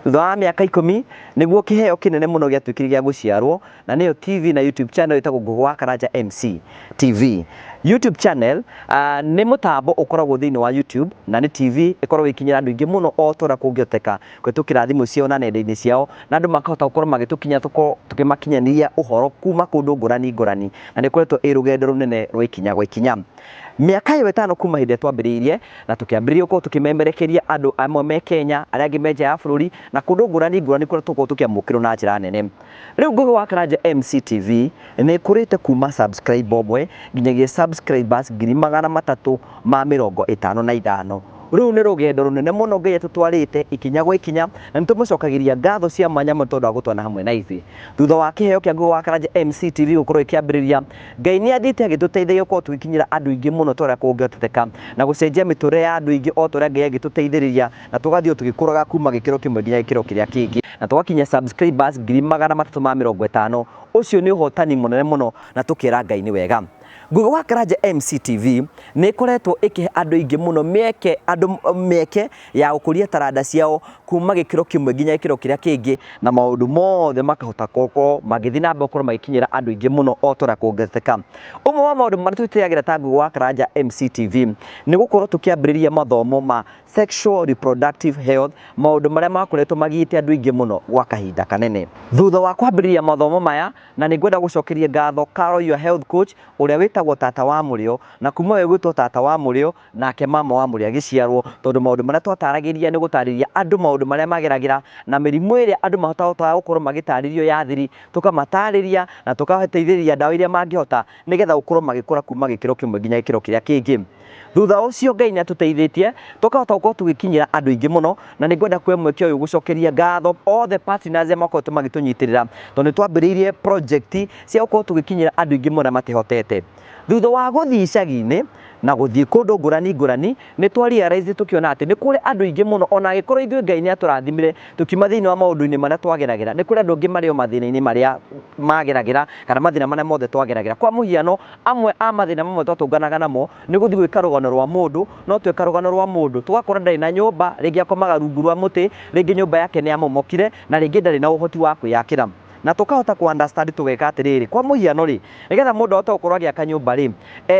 Thutha wa mĩaka 10 nĩguo kĩheo kĩnene mũno gĩatuĩkire gĩa gũciarwo na nĩyo TV na YouTube channel ĩtagwo Ngũgĩ wa Karanja MC TV. YouTube channel uh, nĩ mũtambo ũkoragwo thĩinĩ wa YouTube na nĩ TV ĩkoragwo ĩkinyĩra andũ aingĩ mũno o ta ũrĩa kũngĩhoteka kũhĩtũkĩra thimũ ciao na nenda-inĩ ciao na andũ makahota gũkorwo magĩtũkinyĩra tũkorwo tũkĩmakinyanĩria ũhoro kuma kũndũ ngũrani ngũrani na nĩ ĩkoretwo ĩ rũgendo rũnene rwa ikinya gwa ikinya. Mĩaka ĩyo ĩtano kuma hĩndĩ ĩrĩa twambĩrĩirie na tũkĩambĩrĩria gũkorwo tũkĩmemerekeria andũ amwe me Kenya arĩa angĩ me nja ya bũrũri na kũndũ ngũrani ngũrani kũrĩa tũkoragwo tũkĩamũkĩrwo na njĩra nene. Rĩu Ngũgĩ wa Karanja MCTV nĩ ĩkũrĩte kuma subscriber ũmwe nginyagia subscribers 355,000. Rũu nĩ rũgendo rũnene mũno Ngai atũtwarĩte ikinya gwa ikinya na nĩ tũmũcokagĩria ngatho cia mwanya mũno tondũ wa gũtwana hamwe na ithuĩ. Thutha wa kĩheo kĩa Ngũgĩ wa Karanja MCTV gũkorwo gĩkĩambĩrĩria, Ngai nĩ athiĩte agĩtũteithagia gũkorwo tũgĩkinyĩra andũ aingĩ mũno ta ũrĩa kũngĩhotekeka na gũcenjia mĩtũrĩre ya andũ aingĩ o ta ũrĩa Ngai angĩtũteithĩrĩria na tũgathiĩ o tũgĩkũraga kuma gĩkĩro kĩmwe nginya gĩkĩro kĩrĩa kĩngĩ na tũgakinya subscribers 350,000. Ũcio nĩ ũhotani mũnene mũno na tũkera Ngai nĩ wega. Ngũgĩ wa Karanja MCTV nĩ ĩkoretwo ĩkĩhe andũ aingĩ mũno mĩeke andũ mĩeke ya gũkũria taranda ciao kuma gĩkĩro kĩmwe nginya gĩkĩro kĩrĩa kĩngĩ na maũndũ mothe makahota gũkorwo magĩthiĩ na mbere gũkorwo magĩkinyĩra andũ aingĩ mũno o ta ũrĩa kũngĩhoteka. Ũmwe wa maũndũ marĩa twĩtĩyagĩra ta Ngũgĩ wa Karanja MCTV nĩ gũkorwo tũkĩambĩrĩria mathomo ma sexual reproductive health, maũndũ marĩa makoretwo magiĩte andũ aingĩ mũno gwa kahinda kanene. Thutha wa kwambĩrĩria mathomo maya, na nĩ ngwenda gũcokeria ngatho Carol your health coach ũrĩa wĩtagwo tata wa Mũrĩo, na kuma we gwĩtwo tata wa Mũrĩo, nake mama wa Mũrĩo agĩciarwo, tondũ maũndũ marĩa twataragĩria nĩ gũtarĩria andũ maũndũ marĩa mageragĩra na mĩrimũ ĩrĩa andũ matahotaga gũkorwo magĩtarĩrio ya thiri, tũkamatarĩria na tũkabateithĩrĩria ndawa iria mangĩhota nĩgetha gũkorwo magĩkũra kuma gĩkĩro kĩmwe nginya gĩkĩro kĩrĩa kĩngĩ. Thutha ũcio Ngai nĩ atũteithĩtie tũkahota gũkorwo tũgĩkinyĩra andũ aingĩ mũno na nĩ ngwenda kuoya mweke ũyũ gũcokeria ngatho othe partners arĩa makoretwo magĩtũnyitĩrĩra tondũ nĩ twambĩrĩirie project cia gũkorwo tũgĩkinyĩra andũ aingĩ mũno arĩa matehotete. Thutha wa gũthiĩ icagi-inĩ na gũthiĩ kũndũ ngũrani ngũrani nĩ twa realize tũkĩona atĩ nĩ kũrĩ andũ aingĩ mũno ona angĩkorwo ithuĩ Ngai nĩ atũrathimire tũkiuma thĩinĩ wa maũndũ-inĩ marĩa twageragĩra nĩ kũrĩ andũ angĩ marĩ o mathĩna-inĩ marĩa mageragĩra kana mathĩna marĩa mothe twageragĩra. Kwa mũhiano Amwe a mathĩna mamwe twatũnganaga namo nĩ gũthiĩ gwĩka rũgano rwa mũndũ, no tweka rũgano rwa mũndũ tũgakora ndarĩ na nyũmba, rĩngĩ akomaga rungu rwa mũtĩ, rĩngĩ nyũmba yake nĩ yamomokire na rĩngĩ ndarĩ na ũhoti wa kwĩyakĩra. Na tũkahota kũ understand tũgeka atĩrĩrĩ, kwa mũhiano rĩ, nĩgetha mũndũ ahote gũkorwo agĩaka nyũmba rĩ,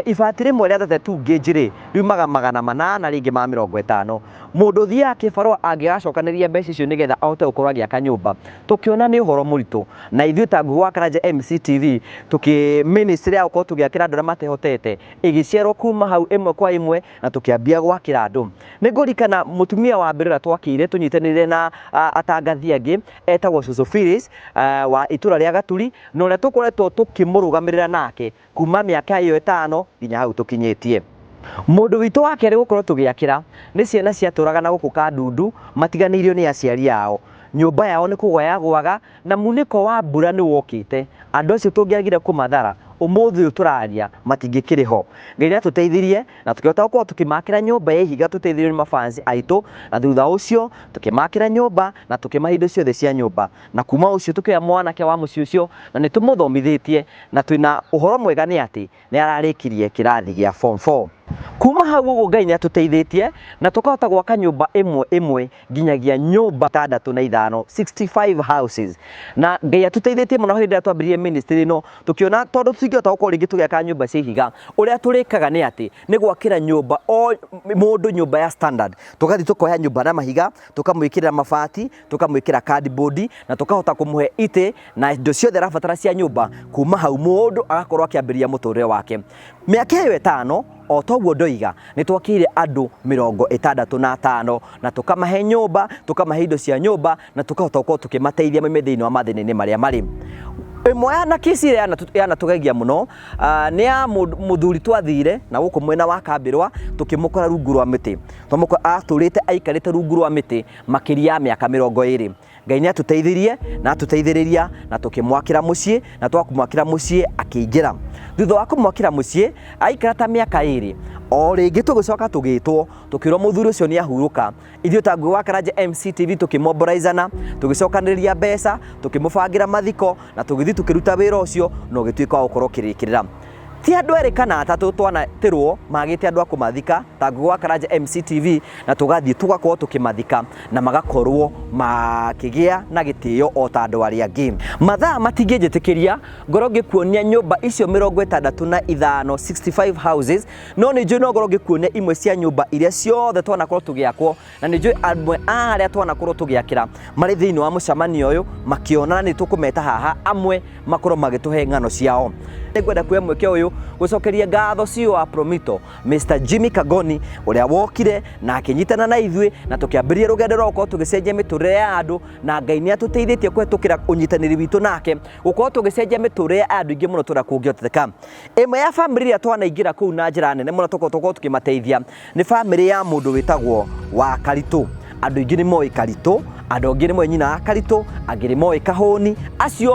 ibati rĩmwe rĩa 32 gauge rĩ, riumaga 800 rĩngĩ ma 50. Mũndũ ũthiaga kĩbarũa angĩgacokanĩrĩria mbeca icio nĩgetha ahote gũkorwo agĩaka nyũmba, tũkĩona nĩ ũhoro mũritũ. Na ithuĩ ta Ngũgĩ wa Karanja MCTV, tũkĩ ministry ya gũkorwo tũgĩakĩra andũ arĩa matehotete, ĩgĩciarwo kuma hau ĩmwe kwa ĩmwe na tũkĩambia gwakĩra andũ. Nĩ ngũririkana mũtumia wa mbere ũrĩa twakĩire tũnyitanĩire na atangathi angĩ, etagwo Cũcũ Phyllis wa itũra rĩa Gaturi, na ũrĩa tũkoretwo tũkĩmũrũgamĩrĩra nake kuma mĩaka ĩyo ĩtano nginya hau tũkinyĩtie. Mũndũ witũ wa kerĩ gũkorwo tũgĩakĩra nĩ ciana ciatũraga na gũkũ Kandundu matiganĩirio nĩ aciari ao. Nyũmba yao nĩ kũgwa yagũaga na munĩko wa mbura nĩ wokĩte. Andũ acio tũngĩagire kũmathara ũmũthĩ ũyũ tũraria matingĩkĩrĩ ho. Ngai nĩ atũteithirie na tũkĩhota gũkorwo tũkĩmakĩra nyũmba ya ihiga tũteithĩrĩirio nĩ mafans aitũ na thutha ũcio tũkĩmakĩra nyũmba na tũkĩmahe indo ciothe cia nyũmba. Na kuma ũcio tũkĩoya mwanake wa mũciĩ ũcio na nĩ tũmũthomithĩtie na twĩna ũhoro mwega nĩ atĩ nĩ ararĩkirie kĩrathi gĩa form 4. Kuma hau ũguo Ngai nĩ atũteithĩtie na tũkahota gwaka nyũmba ĩmwe ĩmwe nginyagia nyũmba 65, 65 houses. Na Ngai atũteithĩtie mũno hĩndĩ ĩrĩa twambĩrĩirie ministry ĩno tũkĩona tondũ tũtingĩhota gũkorwo rĩngĩ tũgĩaka nyũmba cia ihiga, ũrĩa tũrĩkaga nĩ atĩ nĩ gwakĩra nyũmba o mũndũ nyũmba ya standard. Tũgathiĩ tũkoya nyũmba na mahiga, tũkamwĩkĩrĩra mabati, tũkamwĩkĩra cardboard na tũkahota kũmũhe itĩ na indo ciothe arabatara cia nyũmba. Kuma hau mũndũ agakorwo akĩambĩrĩria mũtũrĩre wake. Mĩaka ĩyo ĩtano o O toguo ndoiga, nĩ twakĩire andũ 65 na tũkamahe nyũmba, tũkamahe indo cia nyũmba na tũkahota gũkorwo tũkĩmateithia maime thĩinĩ wa mathĩna-inĩ marĩa marĩ. Ĩmwe ya na kesi ĩrĩa yanatũgegia mũno nĩ ya mũthuri twathire na gũkũ mwena wa Kambĩrwa tũkĩmũkora rungu rwa mĩtĩ. Twamũkora atũrĩte aikarĩte rungu rwa mĩtĩ makĩria ya mĩaka 20. Ngai nĩ atũteithirie na atũteithĩrĩria na tũkĩmwakĩra mũciĩ na twakũmwakĩra mũciĩ akĩingĩra. Thutha wa kũmwakĩra mũciĩ aikara ta mĩaka 2 o rĩngĩ tũgĩcoka tũgĩtwo tũkĩrwo mũthuri ũcio nĩ ahurũka. Ithuĩ ta Ngũgĩ wa Karanja MCTV tũkĩmoboraizana, tũgĩcokanĩrĩria mbeca, tũkĩmũbangĩra mathiko na tũgĩthiĩ tũkĩruta wĩra ũcio na ũgĩtuĩka wa gũkorwo ũkĩrĩkĩrĩra. Ti andũ erĩ kana atatũ twanatĩrwo magĩte andũ a kũmathika ta Ngũgĩ wa Karanja MCTV na tũgathiĩ tũgakorwo tũkĩmathika na magakorwo makĩgĩa na gĩtĩo o ta andũ arĩa angĩ. Mathaa matingĩnjĩtĩkĩria ngorwo ngĩkuonia nyũmba icio 65, 65 houses, no nĩ njũĩ no ngorwo ngĩkuonia imwe cia nyũmba iria ciothe twanakorwo tũgĩakwo, na nĩ njũĩ amwe a arĩa twanakorwo tũgĩakĩra marĩ thĩinĩ wa mũcemanio ũyũ makĩona nĩ tũkũmeta haha, amwe makorwo magĩtũhe ng'ano ciao. Nĩngwenda kuoya mweke ũyũ gũcokeria ngatho CEO wa Promito Mr Jimmy Kagoni ũrĩa wokire na akĩnyitana na ithuĩ na tũkĩambĩrĩria rũgendo rwa gũkorwo tũgĩcenjia mĩtũrĩre ya andũ, na Ngai nĩ atũteithĩtie kũhetũkĩra ũnyitanĩri witũ nake gũkorwo tũgĩcenjia mĩtũrĩre ya andũ aingĩ mũno tũrĩa kũngĩhoteka. Ĩmwe ya bamĩrĩ iria twanaingĩra kũu na njĩra nene mũno tũkorwo tũkĩmateithia nĩ bamĩrĩ ya mũndũ wĩtagwo wa Karitũ. Andũ aingĩ nĩ moĩ Karitũ, andũ angĩ nĩ moĩ nyina wa Karitũ, angĩ nĩ moĩ Kahũni. Acio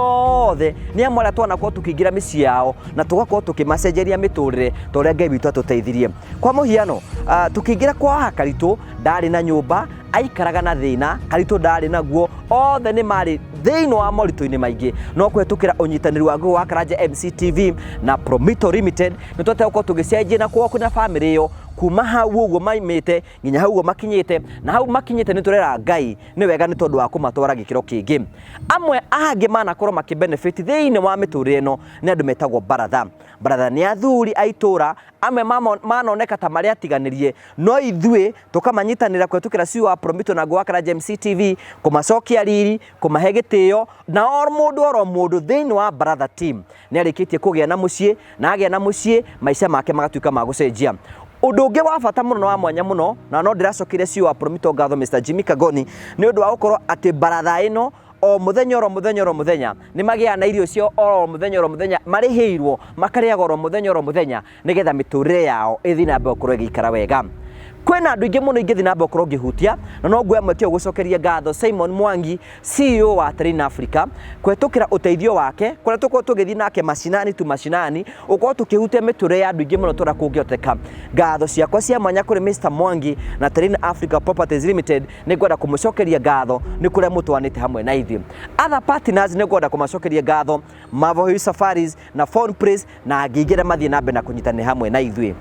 othe nĩ amwe arĩa twanakorwo tũkĩingĩra mĩciĩ yao na tũgakorwo tũkĩmacenjeria mĩtũrĩre ta ũrĩa Ngai witũ atũteithirie. Kwa mũhiano, tũkĩingĩra kwa wa Karitũ ndarĩ na nyũmba, aikaraga na thĩna, Karitũ ndarĩ naguo, othe nĩ marĩ thĩinĩ wa moritũ-inĩ maingĩ, no kũhetũkĩra ũnyitanĩri wa Ngũgĩ wa Karanja MCTV na Promito Limited nĩ twahota gũkorwo tũgĩcenjia na kwao na bamĩrĩ ĩyo kuma hau ũguo maimĩte nginya hau ũguo makinyĩte, na hau makinyĩte nĩ tũrera Ngai nĩ wega nĩ tondũ wa kũmatwara gĩkĩro kĩngĩ. Amwe angĩ manakorwo makĩ benefit thĩinĩ wa mĩtũrĩre ĩno nĩ andũ metagwo baratha. Baratha nĩ athuri a itũra, amwe manoneka ta marĩ atiganĩrie, no ithuĩ tũkamanyitanĩra kũhetũkĩra CEO wa Promito na Ngũgĩ wa Karanja MCTV, kũmacokia riri, kũmahe gĩtĩo, na o mũndũ oro mũndũ thĩinĩ wa baratha team nĩ arĩkĩtie kũgĩa na mũciĩ, na agĩa na mũciĩ maica make magatuĩka ma gũcenjia. Ũndũ ũngĩ wa bata mũno na wa mwanya mũno, na no ndĩracokeria CEO wa Promito ngatho Mr Jimmy Kagoni nĩ ũndũ wa gũkorwo atĩ baratha ĩno o mũthenya oro mũthenya oro mũthenya nĩ magĩaga na irio ciao oro mũthenya oro mũthenya, marĩhĩirwo makarĩaga oro mũthenya oro mũthenya nĩgetha mĩtũrĩre yao ĩthiĩ na mbere gũkorwo ĩgĩikara wega. Kwĩna andũ aingĩ mũno ingĩthiĩ na mbere gũkorwo ngĩhutia, na no nguoya mweke ũyũ gũcokeria ngatho Simon Mwangi CEO wa Terrain Africa kũhetũkĩra ũteithio wake kũrĩa tũkorwo tũgĩthiĩ nake macinani tu macinani gũkorwo tũkĩhutia mĩtũrĩre ya andũ aingĩ mũno tũrĩa kũngĩhoteka. Ngatho ciakwa cia mwanya kũrĩ Mr Mwangi na Terrain Africa Properties Limited, nĩ ngwenda kũmũcokeria ngatho nĩ kũrĩa mũtwanĩte hamwe na ithuĩ. Other partners nĩ ngwenda kũmacokeria ngatho Marvel Hill Safaris na Phone Place na angĩ aingĩ arĩa mathiĩ na mbere na kũnyitanĩra hamwe na ithuĩ.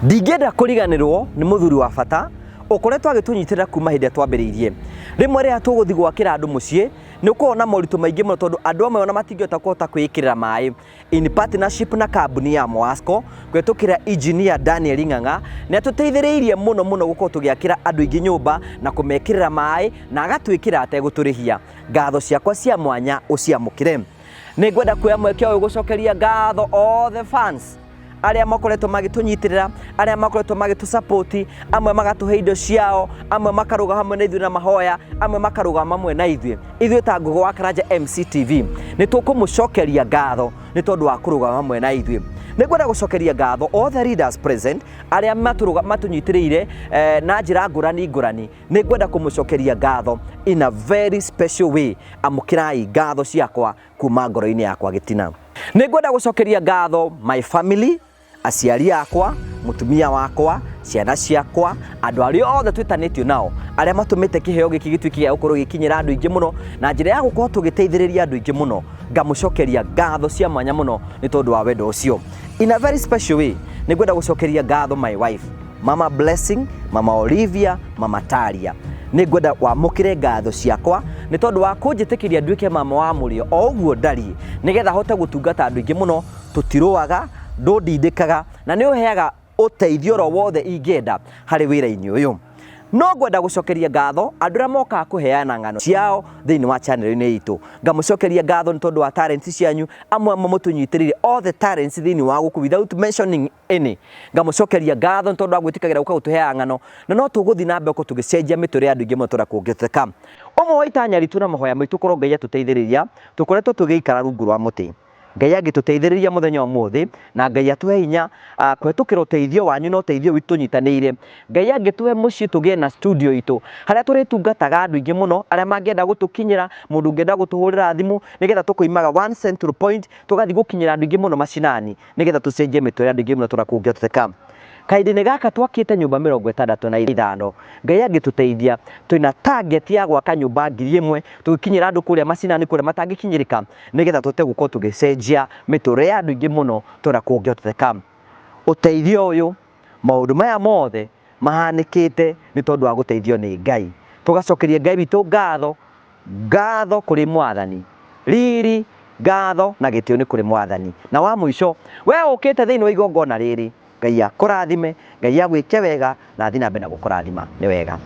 Ndingĩenda kũriganĩrwo nĩ mũthuri wa bata ũkoretwo agĩtũnyitĩrĩra kuma hĩndĩ ĩrĩa twambĩrĩirie. Rĩmwe rĩrĩa tũgũthiĩ gwakĩra andũ mũciĩ nĩ ũkoragwo na moritũ maingĩ mũno tondũ andũ amwe ona matingĩhota kũhota kwĩĩkĩrĩra maĩ. In partnership na kambuni ya Moasco kũhetũkĩra engineer Daniel Ng'ang'a nĩ atũteithĩrĩirie mũno mũno gũkorwo tũgĩakĩra andũ aingĩ nyũmba na kũmekĩrĩra maĩ na agatwĩkĩra ategũtũrĩhia. Ngatho ciakwa cia mwanya ũciamũkĩre. Nĩ ngwenda kuoya mweke ũyũ gũcokeria ngatho all the fans arĩa makoretwo magĩtũnyitĩrĩra, arĩa makoretwo magĩtũsapoti, amwe magatũhe indo ciao, amwe makarũga hamwe na ithuĩ na mahoya, amwe makarũgama hamwe na ithuĩ. Ithuĩ ta Ngũgĩ wa Karanja MCTV nĩ tũkũmũcokeria ngatho nĩ tondũ wa kũrũgama hamwe na ithuĩ. Nĩ ngwenda gũcokeria ngatho all the leaders present arĩa matũnyitĩrĩire na njĩra ngũrani ngũrani. Nĩ ngwenda kũmũcokeria ngatho in a very special way. Amũkĩrai ngatho ciakwa kuma ngoro-inĩ yakwa gĩtina. Nĩ ngwenda gũcokeria ngatho my family, aciari akwa, mũtumia wakwa, ciana ciakwa, andũ arĩa othe twĩtanĩtio nao, arĩa matũmĩte kĩheo gĩkĩ gĩtuĩke gĩa gũkorwo gĩkinyĩra andũ aingĩ mũno, na njĩra ya gũkorwo tũgĩteithĩrĩria andũ aingĩ mũno. Ngamũcokeria ngatho cia mwanya mũno nĩ tondũ wa wendo ũcio. In a very special way, nĩ ngwenda gũcokeria ngatho my wife, Mama Blessing, Mama Olivia, Mama Taria. Nĩ ngwenda wamũkĩre ngatho ciakwa nĩ tondũ wa kũnjĩtĩkĩria nduĩke mama wa mũrĩo o ũguo ndariĩ, nĩgetha hote gũtungata andũ aingĩ mũno. Tũtirũaga, ndũndindĩkaga, na nĩ ũheaga ũteithio oro wothe ingĩenda harĩ wĩra-inĩ ũyũ. No ngwenda gũcokeria ngatho andũ arĩa mokaga kũheana ng'ano ciao thĩinĩ wa channel-inĩ itũ. Ngamũcokeria ngatho nĩ tondũ wa talents cianyu, amwe amwe mũtũnyitĩrĩire all the talents thĩinĩ wa gũkũ without mentioning any. Ngamũcokeria ngatho nĩ tondũ wa gwĩtĩkagĩra gũka gũtũheaga ng'ano, na no tũgũthiĩ na mbere gũkorwo tũgĩcenjia mĩtũrĩre ya andũ aingĩ mũno tũrĩa kũngĩhoteka. Ũmwe wa itanya ritũ na mahoya maitũ korwo Ngai atũteithĩrĩria, tũkoretwo tũgĩikara rungu rwa mũtĩ. Ngai angĩtũteithĩrĩria mũthenya wa ũmũthĩ na Ngai atũhe hinya kũhetũkĩra ũteithio wanyu na ũteithio witũ tũnyitanĩire, Ngai angĩtũhe mũciĩ tũgĩe na studio itũ harĩa tũrĩtungataga andũ aingĩ mũno arĩa mangĩenda gũtũkinyĩra, mũndũ ũngĩenda gũtũhũrĩra thimũ nĩgetha tũkoimaga one central point tũgathiĩ gũkinyĩra andũ aingĩ mũno macinani nĩgetha tũcenjie mĩtũrĩre ya andũ aingĩ mũno tũrĩa kũngĩhoteka. Kahinda-inĩ gaka twakĩte nyũmba 65, Ngai angĩtũteithia twĩna target ya gwaka nyũmba 1000 tũgĩkinyĩra andũ kũrĩa macinani kũrĩa matangĩkinyĩrĩka nĩgetha tũhote gũkorwo tũgĩcenjia mĩtũrĩre ya andũ aingĩ mũno tũrĩa kũngĩhoteka. Ũteithio ũyũ, maũndũ maya mothe mahanĩkĩte nĩ tondũ wa gũteithio nĩ Ngai. Tũgacokeria Ngai witũ ngatho, ngatho kũrĩ Mwathani, riri, ngatho na gĩtĩo nĩ kũrĩ Mwathani. Na wa mũico, we ũkĩte thĩinĩ wa igongona rĩrĩ, Ngai akũrathime, Ngai agwĩke wega na athiĩ na mbere na gũkũrathima. Nĩ wega.